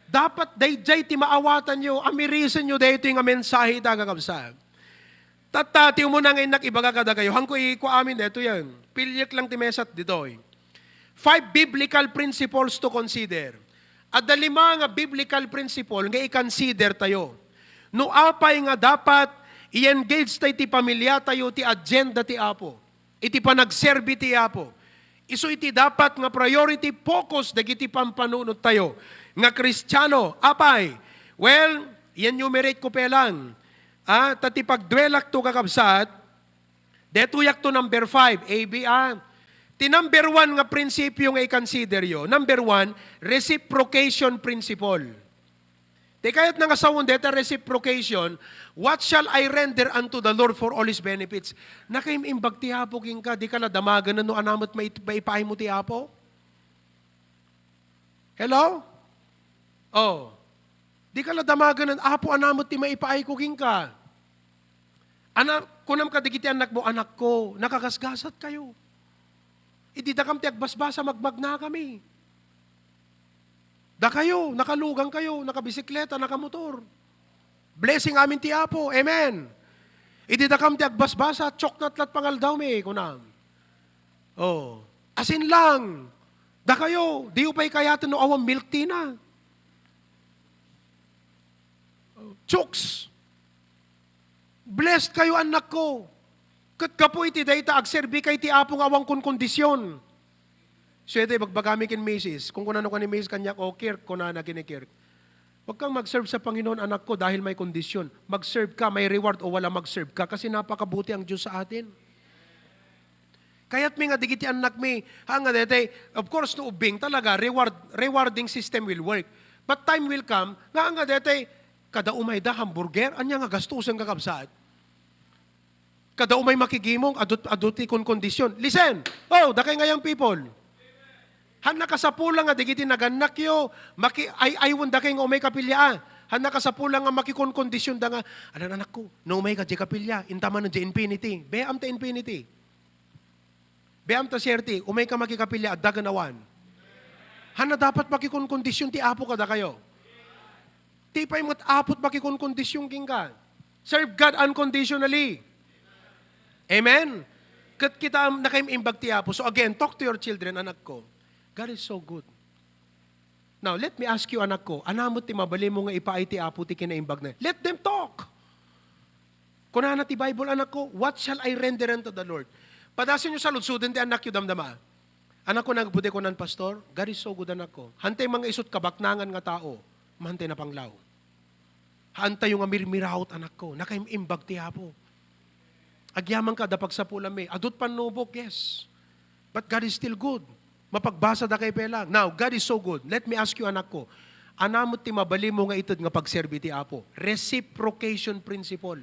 Dapat daydiay ti maawatanyo, amirisenyo daytoy nga mensahe ita, kakabsat. Tatta, ti umuna nga innak ibaga kadakayo, hanko ikua amin daytoy yan. Pilyek lang ti mesat ditoy. Five biblical principles to consider. Adda lima nga biblical principle nga i-consider tayo. No apay nga dapat i-engage tayo ti pamilya tayo ti agenda ti Apo, iti panagserbi ti Apo. Isu iti dapat nga priority focus dagiti pampanunot tayo nga Kristiano. Apay, well, i-enumerate ko pay lang. Ah, ta ti pagduelak to, kakabsat, detoyak to number five, A B, ah. Ti number one nga prinsipyo nga i-consider yo, number one, reciprocation principle. Ti kayatna nga sawen deta reciprocation, "What shall I render unto the Lord for all his benefits?" Nakaim-imbag ti Apo kenka, di ka la damagen no ania met mait-, maipaaymo ti Apo? Hello? Oh. Di ka la damagen, "Apo, ania met ti maipaayko kenka?" Ana, kunam kadagiti annakmo, "Anakko, nakagasgasat kayo. Idi dakam ti agbasbasa, magmagnakami." Dakayo, nakalugan kayo, nakabisikleta, nakamotor. Blessing amin ti Apo. Amen. Idi dakam ti agbasbasa, choknat lat pangaldawmi, kunam. Oh. Asin lang. Dakayo, diyo pay kayaten no awan milk tea na. Chooks. Blessed kayo, annakko. Ket gapu iti dayta, agserbi kay ti Apo nga awan konkondisyon. So, iti ibagbagami ken misis, kung kunano kani misis kaniak, "O, Kirk," kunana ken ni Kirk, "Huwag kang mag-serve sa Panginoon, anakko, dahil may kondisyon. Mag-serve ka, may reward o wala, mag-serve ka kasi napakabuti ang Diyos sa atin." Kayatmi nga dagiti annakmi, ha, nga daytoy, of course, no ubbing talaga, reward, rewarding system will work. But time will come, nga, nga daytoy, kada umayda hamburger, ania nga gastusen, kakabsat? Kada umay makigimong, adu, adu ti konkondisyon. Listen! Oh, dakay nga young people. Haan a kasapulan nga dagiti nagannakyo, maki-, ay-, aywen dakay nga umay kapilya, ah. Haan a kasapulan nga makikonkondisyon da nga, "Anan, anakko, no umay ka di kapilya, inta manen di infinity." Biam ta infinity. Biam ta siyerte, umay ka makikapilya, adda ken awan. Haan a dapat makikonkondisyon ti Apo kadakayo. Ti pay met Apo ti makikonkondisyon kenka. Serve God unconditionally. Amen? Ket kita, nakaim-imbag ti Apo. So again, talk to your children, anakko. God is so good. Now, let me ask you, anakko, ania met ti mabalinmo nga ipaay ti Apo ti kinaimbagna? Let them talk. Kunana ti Bible, anakko, "What shall I render unto the Lord?" Padasenyo saludsoden ti annakyo, damdama. Anakko, nagbuti kunan, "Pastor, God is so good, anakko. Haantay mangaisut kabaknangan nga tao, maantay napanglaw." Haantayo nga mirmirawot, anakko. Nakaim-imbag ti Apo. Agyamanka, adda pagsapulanmi. Adut pannubok, yes. But God is still good. Mapagbasa dakay pay lang. Now, God is so good. Let me ask you, anakko. Ania met ti mabalinmo nga ited nga pagserbi ti Apo? Reciprocation principle.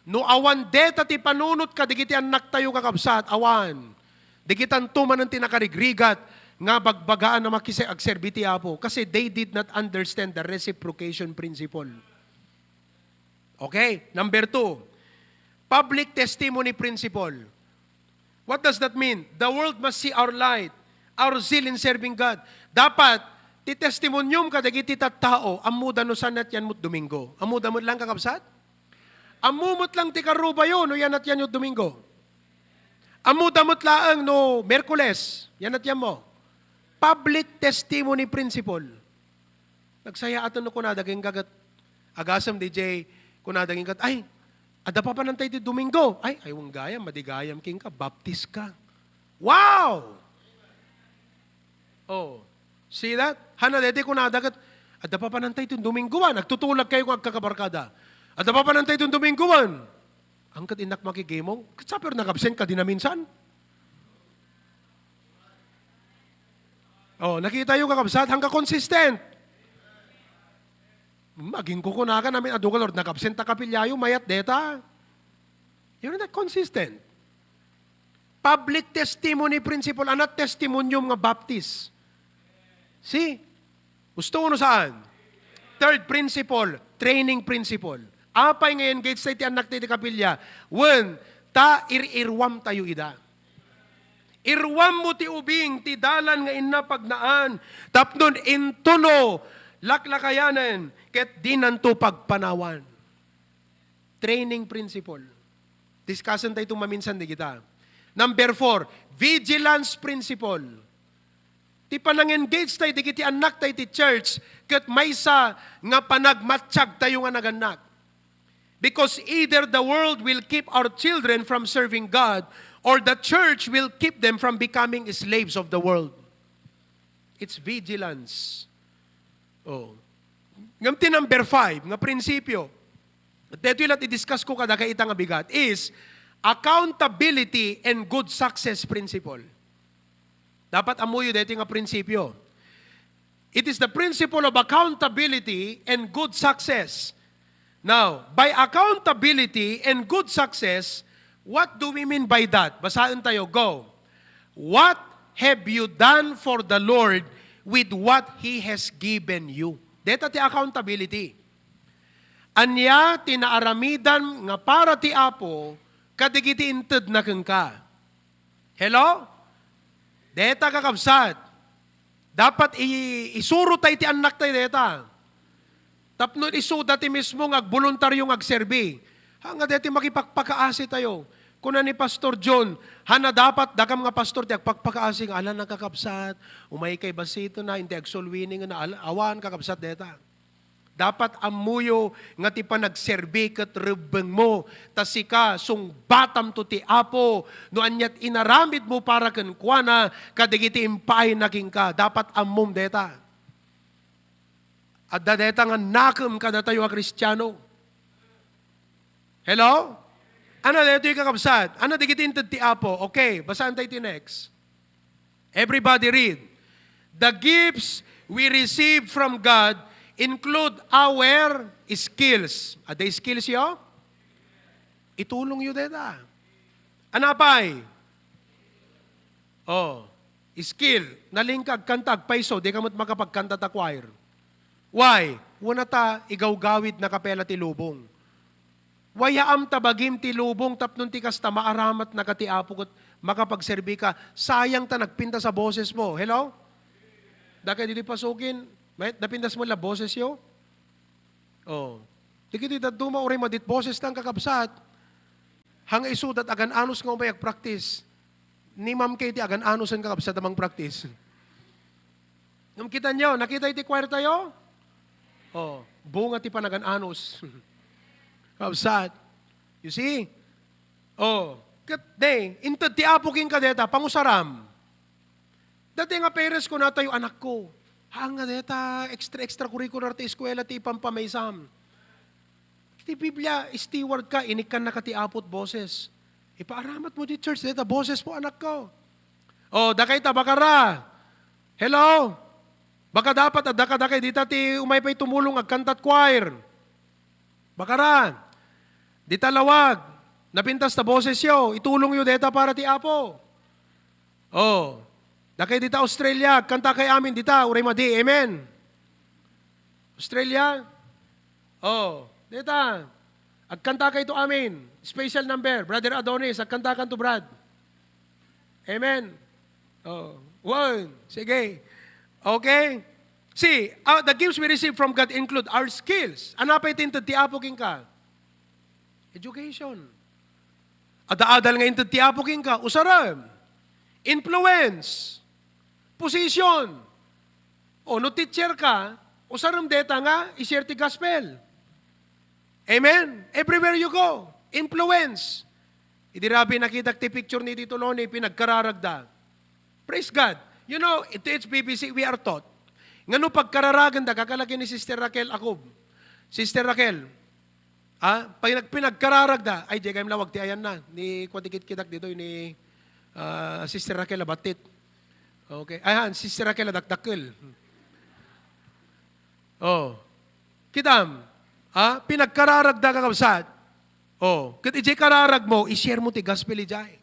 No awan deta ti panunot kadagiti annaktayo, kakabsat, awan. Digitanto manen ti nakarigrigat nga bagbagaan a makisay-agserbi ti Apo, kasi they did not understand the reciprocation principle. Okay, number two, public testimony principle. What does that mean? The world must see our light, our zeal in serving God. Dapat, ti testimonium kadagiti tattao, ammoda no saan naatyanmo ti Domingo. Ammoda met lang, kakabsat? Ammo met lang ti karubayo no yan naatyanyo Domingo. Ammoda met laeng no Miyerkules, yan naatyanmo. Public testimony principle. Nagsayaaten no kunada kenka ket agasem D J, kunada kenka, "Ay, adda papanantay ti Domingo." "Ay, aywen gayam, madi gayam kenka, Baptist ka." Wow! Oh. See that? Haan a daytoy kunada ket, "Adda papanantay ti Domingoan." Agtutulag kayo nga agkakabarkada. "Adda papanantay ti Domingoan." Haan ket innak makigimong, ket sapay nag-absent ka, di naminsan. Oh, nakitayo, kakabsat, haan ka consistent. Hmm, agingkukunakan amin adu nga, "Lord, nag-absent ta kapilyayo, mayat deta." You're not consistent. Public testimony principle, ania ti testimonium nga Baptist? See? Gusto no saan? Third principle, training principle. Apay nga engage tayo ti annak ti kapilya? Wen, Ta ir-iruamtayo ida. Iruammo ti ubing, ti dalan nga inna pagnaan, tapno intono laklakayanen, ket dinanto pagpanawan. Training principle. Discussentayo maminsan dagita. Number four, vigilance principle. Ti panang-engage tayo dagiti annak tayo ti church, ket maysa nga panagmattiag tayo nga nagannak. Because either the world will keep our children from serving God, or the church will keep them from becoming slaves of the world. It's vigilance. Oh. Ngem ti number five nga prinsipyo, detoy la't i-discuss ko kadakayo ita nga bigat, is accountability and good success principle. Dapat ammoyo detoy nga prinsipyo. It is the principle of accountability and good success. Now, by accountability and good success, what do we mean by that? Basaentayo, go. What have you done for the Lord with what He has given you? Deta ti accountability. Ania ti naaramidan nga para ti Apo kadagiti intedna kenka? Hello? Deta, kakabsat. Dapat i-, isuro tayo ti annak tayo deta. Tapno isuda ti mismo nga agboluntaryo nga agserbi. Ha, nga deti makipagpakaasi tayo. Kuna ni Pastor John, "Hana dapat dakam nga pastor ti agpagpakaasi nga ala nakakabsat, umay kay basito na, hindi agsulwini nga na-, awan kakabsat deta." Dapat ammoyo nga ti panagserbi ket rebbengmo, ta sika, sungbatamto ti Apo, no aniat inaramidmo para kenkuana kadagiti impaayna kenka. Dapat ammom deta. Adda deta nga nakem kadatayo a Kristiano. Hello? Ano daytoy, kakabsat? Ano dagiti inted ti Apo? Okay, basaan tayo ti next. Everybody read. The gifts we receive from God include our skills. Adda skills yo? Itulong yo deta. Anapay? Oh, skill. Nalingka agkanta, agpayso, di ka met makapagkanta ta choir. Why? Wen ta igawgawid na kapela ti lubong. Wayaam ta bagim ti lubong tapno ti kasta maaramatnaka ti Apo ket makapagserbi ka. Sayang ta nagpintas a boses mo. Hello? Dakay ditoy pasukin, may, napintas mo la boses yo? Oh. Dagitoy dadduma uray madit boses ta, kakabsat. Hanga isuda ta agan-anos nga umay agpractice. Ni Ma'am Kay ti agan-anosen, kakabsat, a mangpractice. Ngem kitaenyo, nakita iti choir tayo? Oh, bunga ti panagan-anos. Kabsat. You see? Oh, ket, de, inted ti Apo kenka deta, pangusaram. Dati nga parents, kunatayo, "Anakko, haan nga deta, extra, extracurricular ti eskuela ti ipampamaysam." Ti Biblia, steward ka, inikkannaka ti Apo ti boses. Ipaaramat mo ti church, deta boses mo, anakko. Oh, dakay ta, bakara. Hello? Baka dapat, adda kadakay dita ti umay pay tumulong agkantat choir. Bakara. Dita lawag, napintas ta boses yo, itulong yo deta para ti Apo. Oh. Dakay dita Australia, agkanta kay amin dita, uray madi. Amen. Australia? Oh, dita. Agkanta kay to amin. Special number, Brother Adonis, agkanta kanto, Brad. Amen. Oh, one. Sige. Okay? See, uh, the gifts we receive from God include our skills. Ano pay ti inted ti Apo kenka? Education. Adda-adal nga inted ti Apo kenka, usarem. Influence. Position. O, no teacher ka, usarem deta nga i-share ti gospel. Amen? Everywhere you go, influence. Idi rabi nakitak ti picture ni Tito Loni, pinagkararagda. Praise God. You know, iti H B B C, we are taught nga no pagkararagenda, kakalaki ni Sister Raquel Akob. Sister Raquel, ah, pag nagpinagkararagda, ay, di kayam lawag ti ayan na, ni kuan ti kitkitak ditoy ni, ah, Sister Raquel Abatit. Okay. Ayan, Sister Raquel Adakdakkel. Oh. Kitam, ha? Pinagkararagda, kakabsat. Oh, ket idiay kararag mo, i-share mo ti gospel idiay.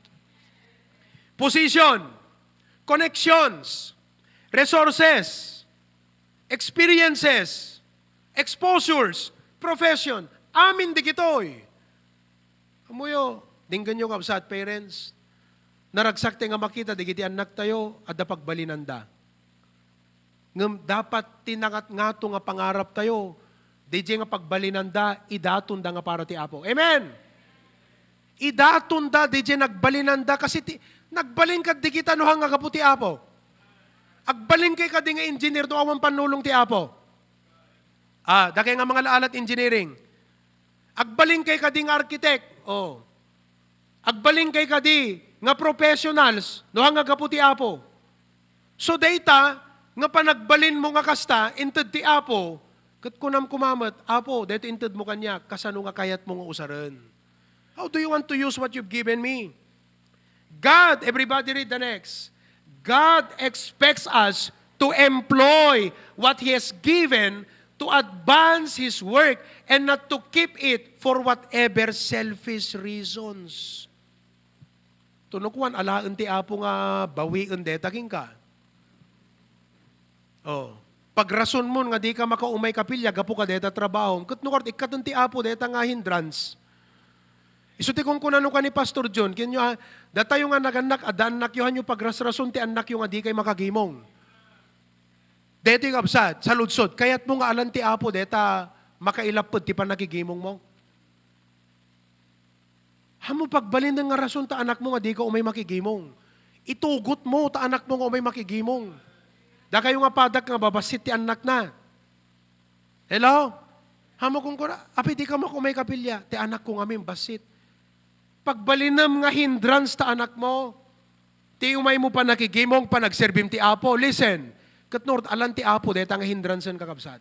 Position, connections, resources, experiences, exposures, profession, amin dagitoy. Ammoyo, Denggenyo, kabsat, parents, naragsak ti nga makita dagiti annaktayo, adda pagbalinanda. Ngem dapat ti nangatngato nga pangaraptayo, didiay nga pagbalinanda, idatonda nga para ti Apo. Amen! Idatonda, didiay nagbalinanda, kasi ti, nagbalin kad dagita no haan nga gapu ti Apo. Agbalinkay kadi nga engineer no awan pannulong ti Apo. Ah, dakay nga mangalaalat engineering. Agbalinkay kadi nga architect. Oh. Agbalinkay kadi nga professionals no haan nga gapu ti Apo. So dayta nga panagbalinmo nga kasta, inted ti Apo, ket kunam koma met, "Apo, daytoy intedmo kaniak, kasano nga kayatmo nga usaren?" How do you want to use what you've given me? God, everybody read the next. God expects us to employ what He has given to advance His work and not to keep it for whatever selfish reasons. Tuno kuan, alaen ti Apo nga bawien deta kenka. Oh. Pagrasonmon nga dika makaumay kapilya gapu ka deta trabahom. Ket no kayat, ikkaten ti Apo deta nga hindrance. Isu ti kunkunano ka ni Pastor John, kenyo, ah, datayo nga nagannak, adda annakyo, hanyo pagrasrason ti annakyo nga dikay makagimong. Detoy, kabsat, saludsod, kayatmo nga alan ti Apo deta makailapped ti pannakigimongmo? Hanmo pagbalinen nga rason ta anakmo nga dika umay makigimong. Itugotmo ta anakmo nga umay makigimong. Dakayo nga padak nga babassit ti annakna. Hello? Hanmo kunkuna, "Api, dika umay kapilya." "Ti anakko ngamin, bassit." Pagbalinem nga hindrance ta anakmo, ti umaymo pannakigimong, panagserbim ti Apo. Listen, ket no kayat, alan ti Apo deta nga hindransen, kakabsat.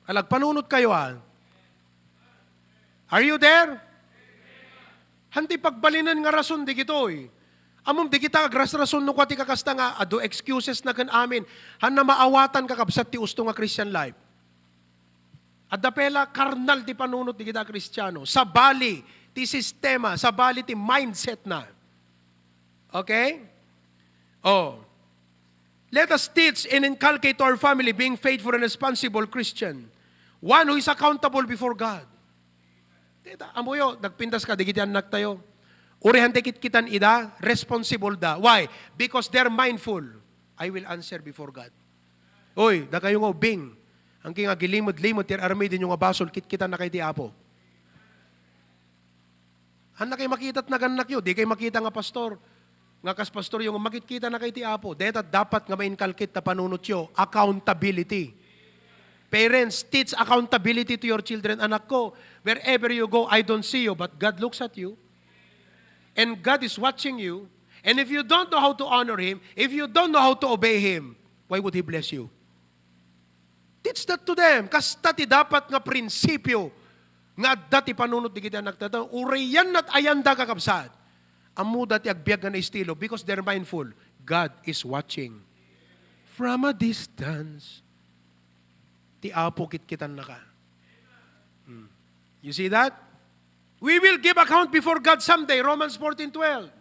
Agpanunotkayo, ah. Are you there? Hanti pagbalinen nga rason dagitoy. Ammom, dagita agrasrason no kua ti kakasta nga adu excusesna ken amin. Hanna maawatan, kakabsat, ti usto nga Christian life. Adda pay la karnal ti panunot dagita a Kristiano. Sabali ti sistema, sabali ti mindsetna. Okay? Oh. Let us teach and inculcate to our family being faithful and responsible Christian. One who is accountable before God. Deta, ammoyo, nagpintas ka, dagiti annaktayo. Uray hanti kitkitan ida, responsible da. Why? Because they're mindful. "I will answer before God." Oy, dakayo nga ubing. Akin nga agilimed-limed ti ar-aramidenyo nga basol, kitkitannakay ti Apo. Hannakay makita ti nagannakyo, dikay makita nga pastor. Nga kas pastoryo nga makitkitanakay ti Apo. Deta dapat nga ma-inculcate ta panunotyo, accountability. Parents, teach accountability to your children. "Anakko, wherever you go, I don't see you, but God looks at you. And God is watching you. And if you don't know how to honor Him, if you don't know how to obey Him, why would He bless you?" Teach that to them. Kasta ti dapat nga prinsipyo nga adda ti panunot dagiti annakta. Uray yan nat-ayanda, kakabsat. Ammoda ti agbiag nga naistilo because they're mindful. God is watching. From a distance, ti Apo kitkitannaka. Hmm. You see that? We will give account before God someday, Romans fourteen twelve.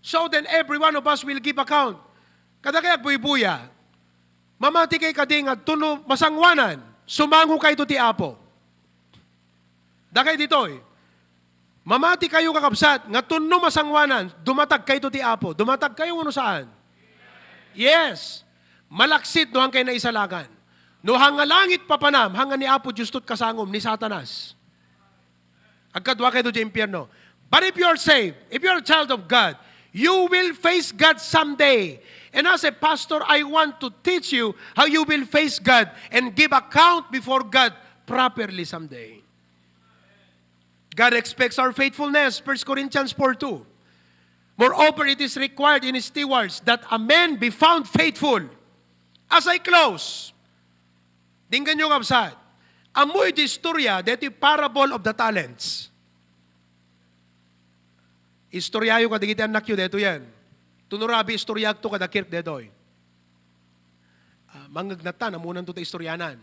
So then, every one of us will give account. Kadakay agbuybuya, mamati kay kadi nga adtono masangoanan, sumango kayto ti Apo. Dakay ditoy, mamati kayo, kakabsat, nga adtono masangoanan, dumatag kayto ti Apo. Dumatag kayo, no saan? Yes. Malaksid no haan kay naisalagan. No haan nga langit papanam, haan nga ni Apo Dios to ti kasangom, ni Satanas. Agkadua kayto ti impierno. But if you are saved, if you are a child of God, you will face God someday. And as a pastor, I want to teach you how you will face God and give account before God properly someday. God expects our faithfulness, First Corinthians four two. "Moreover, it is required in stewards that a man be found faithful." As I close, denggenyo, kabsat. Ammoyo ti istorya deti parable of the talents. Istoryayo kadagiti annakyo detoyen. Tuno rabi istoryaakto kada Kirk detoy. Ah, mangngegnatta, ammonanto ta istoryanan.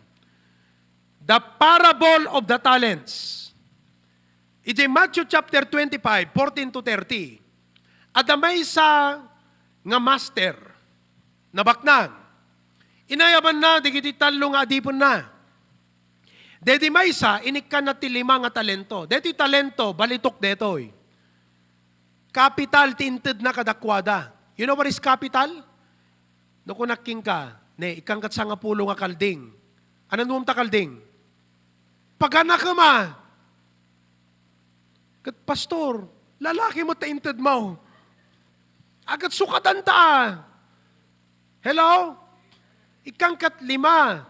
The parable of the talents. Idiay Matthew chapter twenty-five, fourteen to thirty, adda maysa nga master, nabaknang. Inayabanna dagiti tallo nga adipenna. Dedi maysa, inikkanna ti lima nga talento. Detoy talento, balitok detoy. Kapital ti intedna kadakuada. You know what is capital? No kunak kenka, ne, ikkan kat sangapulo nga kalding. Ania nuom ta kalding? Paganakem a. Ket, "Pastor, lalaki met ta intedmo." Agat sukadanta. Hello? Ikkan kat lima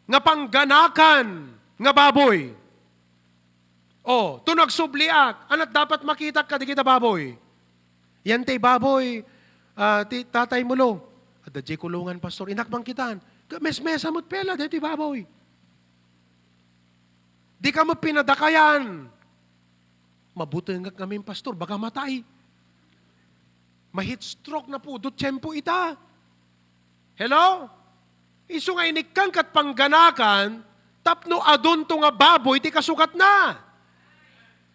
nga pangganakan nga baboy. O, to nagsubliak, ania't dapat makitak kadagita baboy? Yan ti baboy, ah, ti tatay mo, lo. Adda jay kulungan, Pastor. Innak makitaan. Mesmesa met pay la, daytoy baboy. Dika met pinadakayan. Mabutengak ngamin, Pastor, baga matay. Ma-heat stroke na pudot tiempo ita. Hello? Isu nga inikkan kat pangganakan, tapno adunto nga baboy ti kasukatna.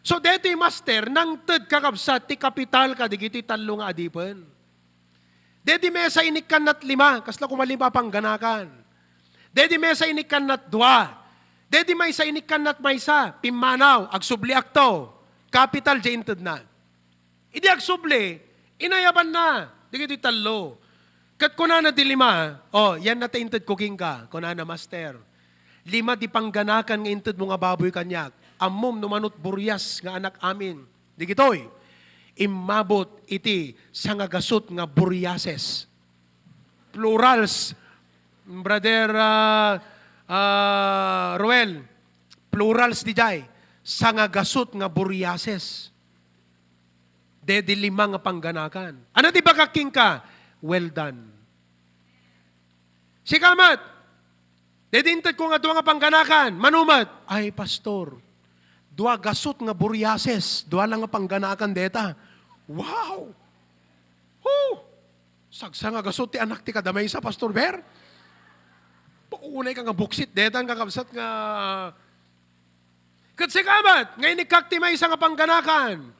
So, detoy master, nangted kakabsat ti kapital kadagiti tallo nga adipen. Dedi maysa inikkannat lima, kasla koma lima pangganakan. Dedi maysa inikkannat dua. Dedi maysa inikkannat maysa, pimmanaw, agsubliakto. Kapital jay intedna. Idi agsubli, inayabanna dagiti tallo. Ket kunana di lima, "O, yan na ti intedko kenka," kunana, "Master, lima di pangganakan nga intedmo nga baboy kaniak. Ammom no manut burias nga anak amin dagitoy. Immabot iti sangagasut nga buriases." Plurals, Brother, ah, ah, Roel, plurals dijay, sangagasut nga buriases. Dedi lima nga pangganakan. Ania ti ibagak kenka? Well done. Sika met, dedi intedko nga dua nga pangganakan. Mano met? Ay, Pastor, dua gasut nga buriases, dua la nga pangganakan deta. Wow! Huh! Sagsangagasut ti anak ti kada maysa, Pastor Ber? Paunay ka nga buksit, detan kakabsat nga. Ket sika met, nga inikkak ti maysa nga pangganakan.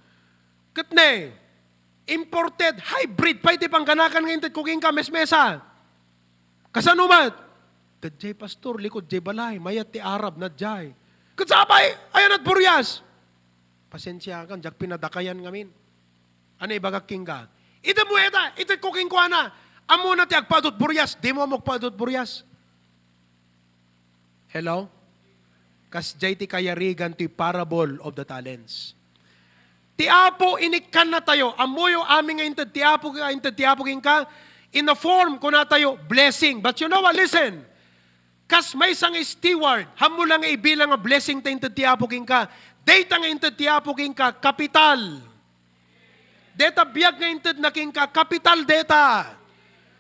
Ket ne, imported, hybrid pay ti pangganakan nga intedko kenka, mesmesa. Kasano met? Dayjay, Pastor, likud jay balay, mayat ti Arab, na jay. Ket sapay, ayanat burias. Pasensiakan, diak pinadakayan ngamin. Ania ibagak kenka? Ita mo eta, itedko kenkuana. Ammona ti agpaadut burias, dimo ammo agpaadut burias. Hello? Kasjay ti kayarigan ti parable of the talents. Ti Apo inikkannatayo, ammoyo amin nga inted ti Apo, nga inted ti Apo kenka, in a form, kunatayo, blessing. But you know what? Listen, kas maysa nga steward, hammo la nga ibilang nga blessing ta inted ti Apo kenka, dayta nga inted ti Apo kenka, kapital. Deta biag nga intedna kenka, kapital deta.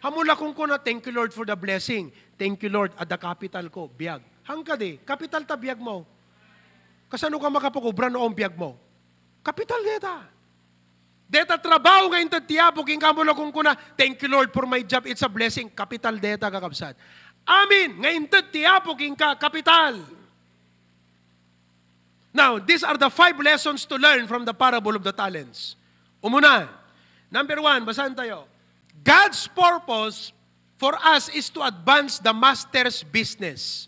Hammo la kunkuna, "Thank you, Lord, for the blessing. Thank you, Lord, adda kapital ko, biag." Haan kadi, kapital ta biag mo. Kasano ka makapag-obra no awan biag mo? Kapital deta. Deta trabaho nga inted ti Apo kenka, hammo la kunkuna, "Thank you, Lord, for my job. It's a blessing." Kapital deta, kakabsat. Amin nga inted ti Apo kenka, kapital. Now, these are the five lessons to learn from the parable of the talents. Umuna, number one, basahan tayo. God's purpose for us is to advance the master's business.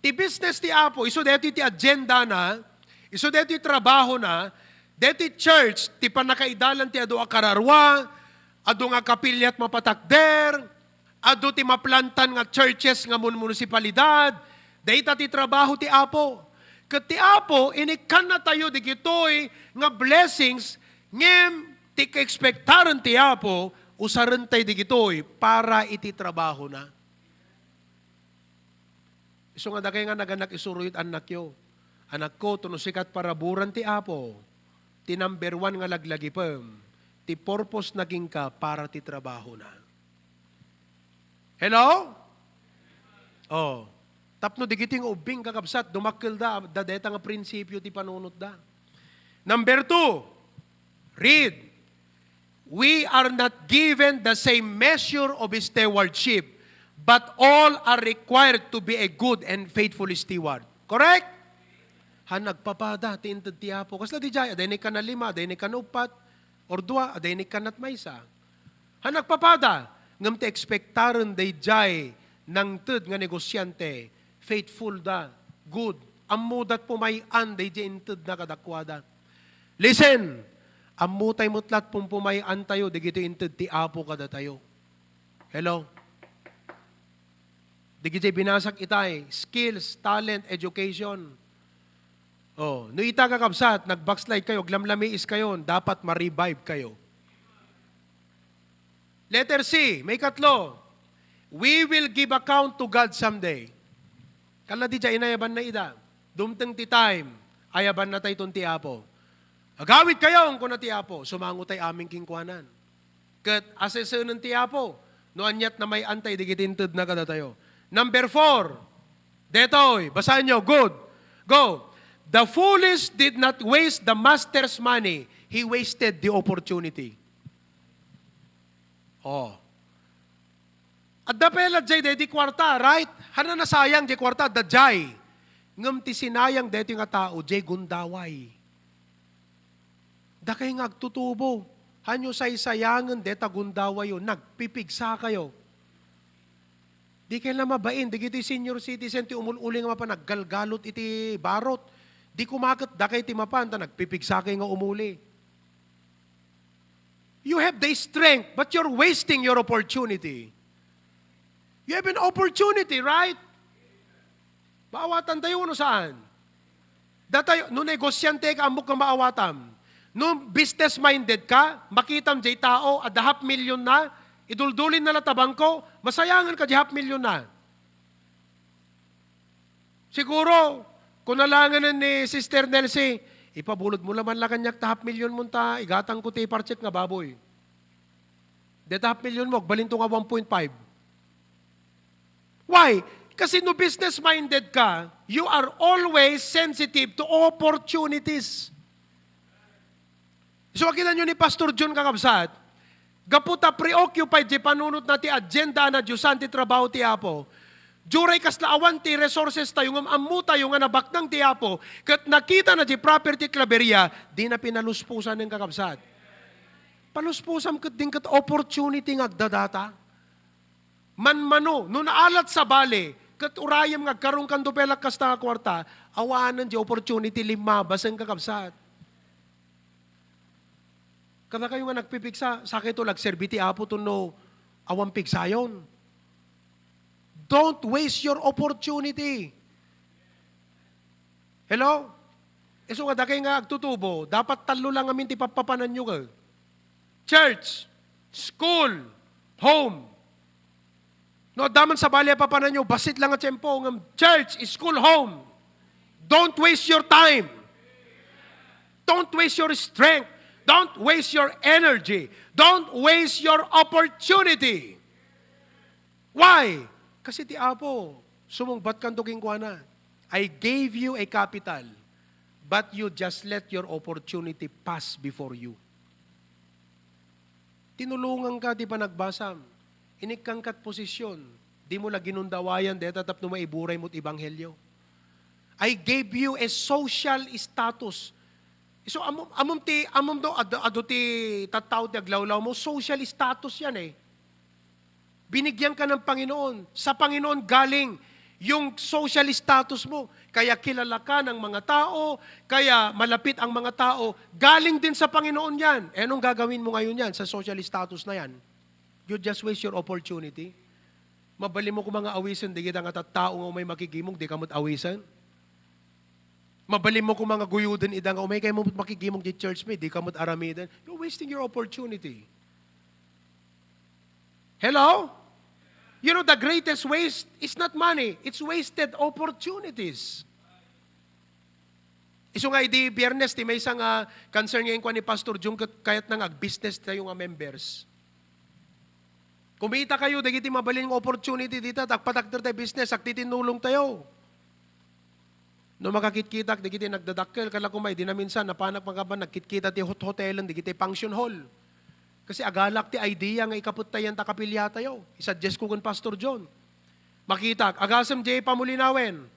Ti business ti Apo, isu daytoy ti agenda na, isu daytoy trabaho na, daytoy church, ti pannakaidalan ti adu a kararua, adu nga kapiliat mapatakder, adu ti maplantan nga churches nga mun-, munisipalidad, dayta ti trabaho ti Apo. Ket ti Apo, inikkannatayo digitoy nga blessings, ngem ti kaekspektaren ti Apo, usarentayo digitoy para iti trabahona. Isu nga dakay nga naganak, isuruyot annakyo. Anakko, to no sika ti paraburan ti Apo, ti number one nga laglagipem, ti purpose na kenka para ti trabahona. Hello? Oh. Tapno digiti nga ubbing, kakabsat, dumakkelda, adda dayta nga prinsipio ti panunotda. Number two, read. We are not given the same measure of stewardship, but all are required to be a good and faithful steward. Correct? Haan agpapada ti inted ti Apo. Kasla dijay, adda inikkanna lima, adda inikkanna uppat, or dua, adda inikkanna maysa. Haan agpapada, ngem ti ekspektaren dayjay nangted nga negosiante, faithful da Good. Ammoda ti pumay-an daydi intedna kadakuada. Listen, ammotay met laeng ti pumay-antayo dagiti inted ti Apo kadatayo. Hello? Dagiti binasak itay, skills, talent, education. Oh, no ita, kakabsat, nag-backslide kayo, aglamlamiis kayo, dapat ma-revive kayo. Letter C, maikatlo, we will give account to God someday. Kala di dya inayabanna ida. Dumteng ti time, ayabannatayton ti Apo. Agawid kayo, kuna ti Apo, sumango tay amin kenkuanan. Ket asesenen ti Apo no aniat ti may-antay dagiti intedna kadatayo. Number four, detoy, basaanyo, good. Go. The foolish did not waste the master's money. He wasted the opportunity. Oh. Adda pay la jay daydi kuarta, right? Haan a nasayang jay kuarta, adda jay. Ngem ti sinayang daytoy nga tao, jay gundaway. Dakay nga agtutubo, hanyo saysayangen dayta gundawayyo, nagpipigsa kayo. Di kay la mabain, dagiti senior citizen ti umul-uli nga mapan naggalgalot iti barot. Di kumaket dakay ti mapan, ta nagpipigsa kay nga umuli. You have the strength, but you're wasting your opportunity. You have an opportunity, right? Maawatantayo no saan? Datayo, no negosyante ka, ammok nga maawatam. No business-minded ka, makitam jay tao, adda half million na, iduldulin na la ta bangko, masayangan ka jay half million na. Siguro, kuna langen ni Sister Nelsie, "Ipabulod mo la man la kaniak ta half million mo ta, igatangko ti partsek nga baboy." Deta half million mo, agbalinto nga one point five. Why? Kasi no business-minded ka, you are always sensitive to opportunities. So, akitanyo ni Pastor John, kakabsat, gapu ta preoccupied jay panunotna ti agenda a nadiosan ti trabaho ti Apo. Diay kasla awan ti resources tayo, ngem ammo tayo nga nabaknang ti Apo, ket nakitana jay property ti Claveria, dina pinalusposan, kakabsat. Paluspusam ket din ket opportunity nga agdadata. Manmano, no naalat sabali, ket urayem nga agkaroon kan dupelak kasta nga kuarta, awanen jay opportunity, limmabasen, kakabsat. Kadakayo nga nagpipigsa, sakayto la agserbi ti Apo tapno awan pigsayon. Don't waste your opportunity. Hello? Isu nga dakay nga agtutubo, dapat tallo la ngamin ti pappapananyo, ka. Church, school, home. No, adda man sabali a papananyo, bassit la nga tiempo, ngem church, school, home. Don't waste your time. Don't waste your strength. Don't waste your energy. Don't waste your opportunity. Why? Kasi ti Apo, sumungbat kanto kenkuana, "I gave you a capital, but you just let your opportunity pass before you." Tinulonganka ti panagbasam. Inikkanka ti posisyon. Dimo la ginundawayan dayta tapno maiburay mo ti ebanghelio. "I gave you a social status." So, ammom, ammom ti, ammom do, adu, adu ti tattao ti aglawlaw mo, social status yan eh. Binigyan ka ng Panginoon. Sa Panginoon galing yung social status mo. Kaya kilala ka ng mga tao, kaya malapit ang mga tao, galing din sa Panginoon yan. Eh, anong gagawin mo ngayon yan sa social status na yan? You just waste your opportunity. Mabalin mo koma nga awisen, dagita nga tattao nga umay makigimong, dika met awisen. Mabalin mo koma nga guyuden ida nga umay kay mo makigimong di church mi, dika met aramiden. You're wasting your opportunity. Hello? You know, the greatest waste is not money. It's wasted opportunities. Isu nga idi Biyernes, ti maysa nga concern nga inkuan ni Pastor Jung, ket kayatna nga agbusiness tayo nga members. Kumita kayo, dagiti mabalin nga opportunity dita, agpatakder tayo business, agtitinnulong tayo. No makakitkitak, dagiti nagdadakkel, kala ko may, di na minsan, napanak makaban, nagkitkita ti hot-, hotelen, dagiti function hall. Kasi agalak ti idea nga ikapet tayo yan ta kapilya tayo. Isuggest ko ken Pastor John. Makitak, agasem jay pamulinawen.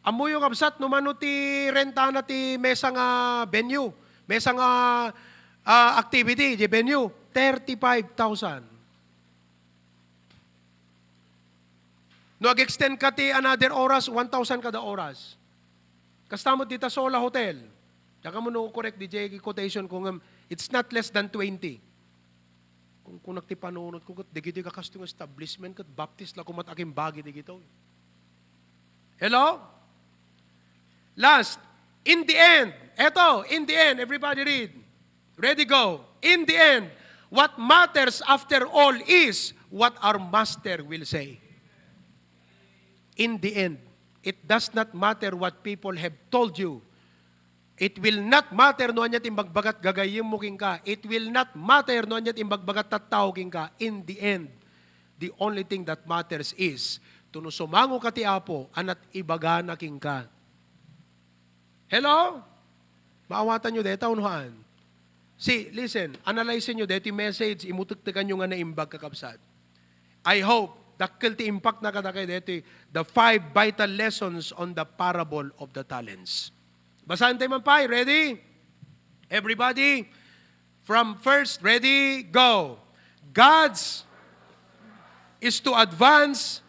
Ammoyo, kabsat, no mano ti rentana ti maysa nga venue, maysa nga, ah, activity, jay venue, thirty-five thousand. No ag-extend ka ti another oras, one thousand kada oras. Kasta met dita Sola Hotel. Diak ammo no correct diay quotation ko ngem, it's not less than twenty. Kung kunak ti panunot ko, ket dagiti kakasto nga establishment, ket Baptist la koma ti akimbagi dagitoy. Hello? Last, in the end, eto, in the end, everybody read. Ready, go. In the end, what matters after all is what our master will say. In the end, it does not matter what people have told you. It will not matter no ania ti imbagbagat gagayyemmo kenka. It will not matter no ania ti imbagbagat tattao kenka. In the end, the only thing that matters is, to no sumango ka ti Apo, ania ti ibagana kenka. Hello? Maawatanyo dayta wenno haan? See, listen, analyze-enyo daytoy message, imutektekanyo nga naimbag, kakabsat. I hope, dakkel ti impact na kadakayo daytoy, the five vital lessons on the parable of the talents. Basaen tayo man pay. Ready? Everybody? From first, ready, go. God's is to advance,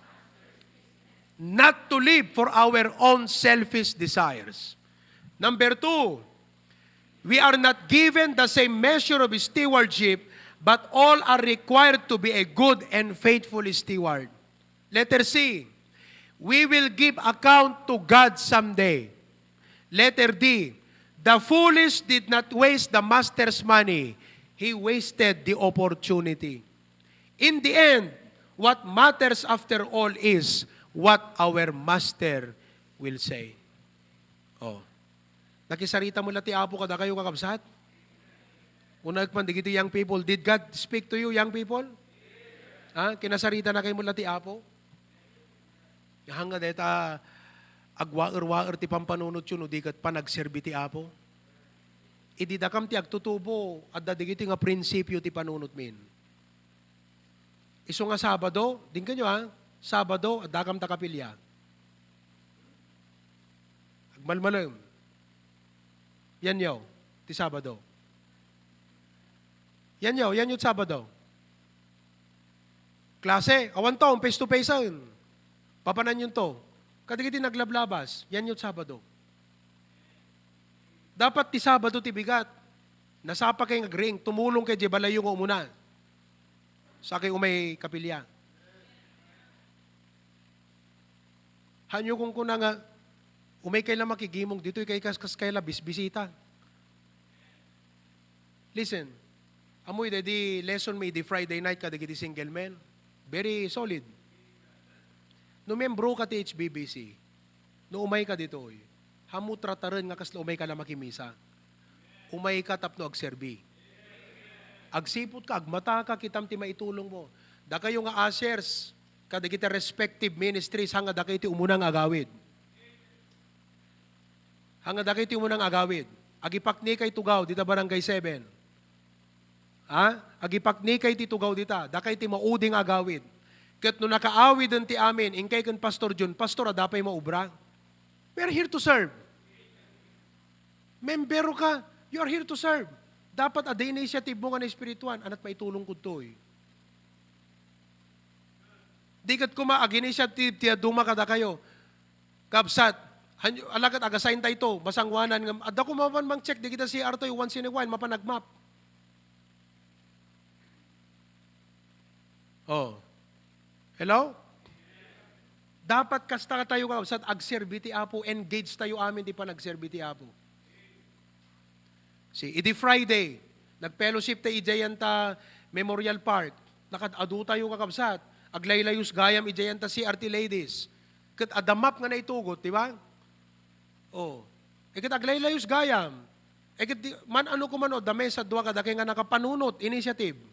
not to live for our own selfish desires. Number two, we are not given the same measure of stewardship, but all are required to be a good and faithful steward. Letter C, we will give account to God someday. Letter D, the foolish did not waste the master's money. He wasted the opportunity. In the end, what matters after all is what our master will say. Oh. Nakisarita met la ti Apo kadakayo, kakabsat? Kunak man dagiti young people, did God speak to you, young people? Ha? Kinasaritana kayo met la ti Apo? Haan nga dayta agwaer-waer ti pampanunotyo no di ket panagserbi ti Apo? Idi dakam ti agtutubo, adda dagiti nga prinsipio ti panunotmin. Isu nga Sabado, denggenyo, ha? Sabado, addakam ta kapilya. Agmalmalem. Yanyo, ti Sabado. Yanyo, yanyo ti Sabado. Klase, awan to, face to face-en. Papananyonto. Kadagiti naglablabas, yanyo ti Sabado. Dapat ti Sabado ti bigat. Nasapa kay nga agriing, tumulong kay di balayo nga umuna. Sakay umay kapilya. Hanyo kunkuna nga, umay kay la makigimong ditoy kay kas, kas kay la bisbisita. Listen, amoy daydi lesson mi idi Friday night kadagiti single men. Very solid. No membro ka ti H B B C, no umay ka ditoy, hammo trataren nga kasla umay ka la makimisa. Umay ka tapno agserbi. Agsiput ka, agmata ka, kitam ti maitulong mo. Dakayo nga ushers, kadagiti respective ministries, haan nga dakay ti umuna nga agawid. Haan nga dakay ti umuna nga agawid. Agipakni kay tugaw, dita Barangay seven. Ha? Agipakni kay ti tugaw dita, dakay ti maudi nga agawid. Ket no nakaawiden ti amin, inkay ken Pastor Jun, Pastor, adda pay maubra. We are here to serve. Membero ka, you are here to serve. Dapat adda initiative mo nga naespirituan, ania ti maitulong ko ditoy. Di ket koma ag-initiative ti dadduma kadakayo. Kabsat, han-, ala ket agassign dayto, masangoanan nga, adda koma mapan mang-check, dagita C R toy, once in a while, mapan agmap. Oh. Hello? Dapat kasta tayo, kabsat, agserbi ti Apo, engage tayo amin ti panagserbi ti Apo. Si, idi Friday, nag-fellowship tayo idiay anta Memorial Park. Nakaad-adu tayo, kakabsat. Aglaylayus gayam idiay anta C R T ladies. Ket adda map nga naitugot, di ba? Oh. E ket aglaylayus gayam. E ket di, man-ano ko man, o, dame sa dua kadakay nga nakapanunot, initiative.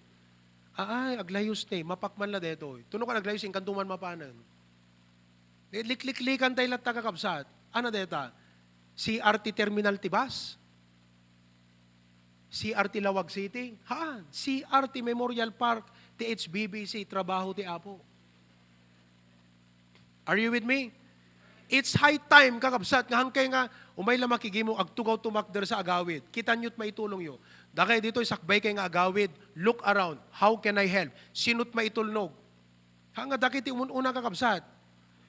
Ay, aglayus ni, mapak man la detoy. Tuno ka naglayus, inkanto man mapanen. Likliklikan tayo latta, kakabsat. Ano deta? C R T terminal ti bus? C R T Laoag City? Haan, C R T Memorial Park ti H B B C, trabaho ti Apo. Are you with me? It's high time, kakabsat, nga hangkay nga umay la makigimo, agtugaw tumakder sa agawid. Kitanyo't maitulong yo. Dakay ditoy, sakbay kay nga agawid, look around. How can I help? Sino't maitulnog? Ha, nga dakay ti umun-una, kakabsat.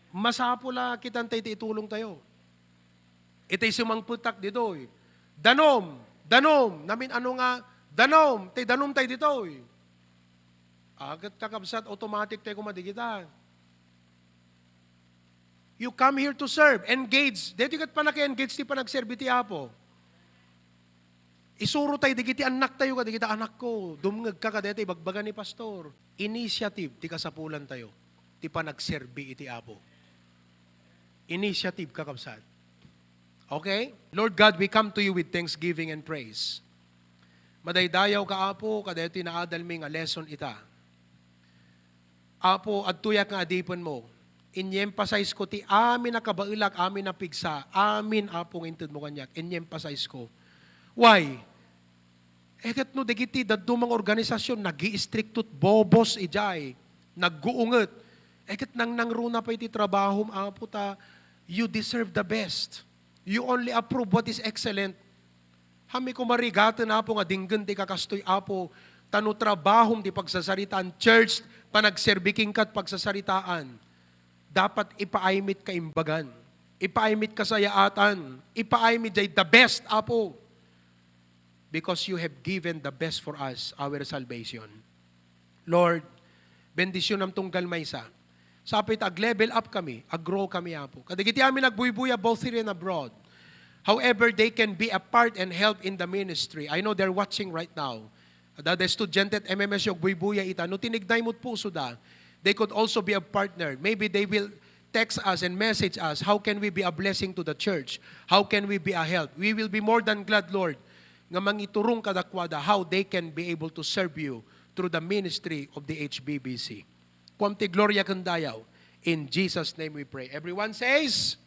Masapul a kitan tayo ti itulong tayo. Itay sumangpetak ditoy. Danum, danum, namin-ano nga, danum, tay danum tay ditoy. Agat kakabsat, automatic tay koma digita. You come here to serve. Engage. Dito kat panaka-engage ti panagserbi ti Apo. Isuro tayo digiti annak tayo, kadigita anak ko, dumngeg ka kadayta ibagbaga ni pastor. Initiative ti kasapulan tayo, ti panagserbi iti Apo. Initiative, kakabsat. Okay? Lord God, we come to you with thanksgiving and praise. Madaydayaw ka, Apo, kadaytoy naadalmi nga lesson ita. Apo, adtoyak nga adipen mo. Inyemphasize ko ti amin a kabaelak, amin a pigsa, amin, Apo, nga intedmo kaniak. Inyemphasize ko. Why? Eget no dagiti dadduma nga organisasyon, nag-iistriktot bobos idiay, nagguunget. Eget nangnangruna pay ti trabahom, Apo, ta you deserve the best. You only approve what is excellent. Hammi koma rigaten, Apo, nga dinggen ti kakastoy, Apo, ta no trabahom ti pagsasaritaan, church, panagserbi kenka ket pagsasaritaan, dapat ipaay met kaimbagan, ipaay met kasayaatan, ipaay met jay the best, Apo, because you have given the best for us, our salvation. Lord, bendisyonam tunggal maysa. Sapay ta ag-level up kami, ag-grow kami, Apo. Kadagiti amin agbuybuya both here and abroad. However, they can be a part and help in the ministry. I know they're watching right now. Adda estudiante at M M S U agbuybuya ita. No tinignay mo't pusoda, they could also be a partner. Maybe they will text us and message us, "How can we be a blessing to the church? How can we be a help?" We will be more than glad, Lord, nga mangiturong kadakuada how they can be able to serve you through the ministry of the H B B C. Kuam ti gloria ken dayaw. In Jesus' name we pray. Everyone says,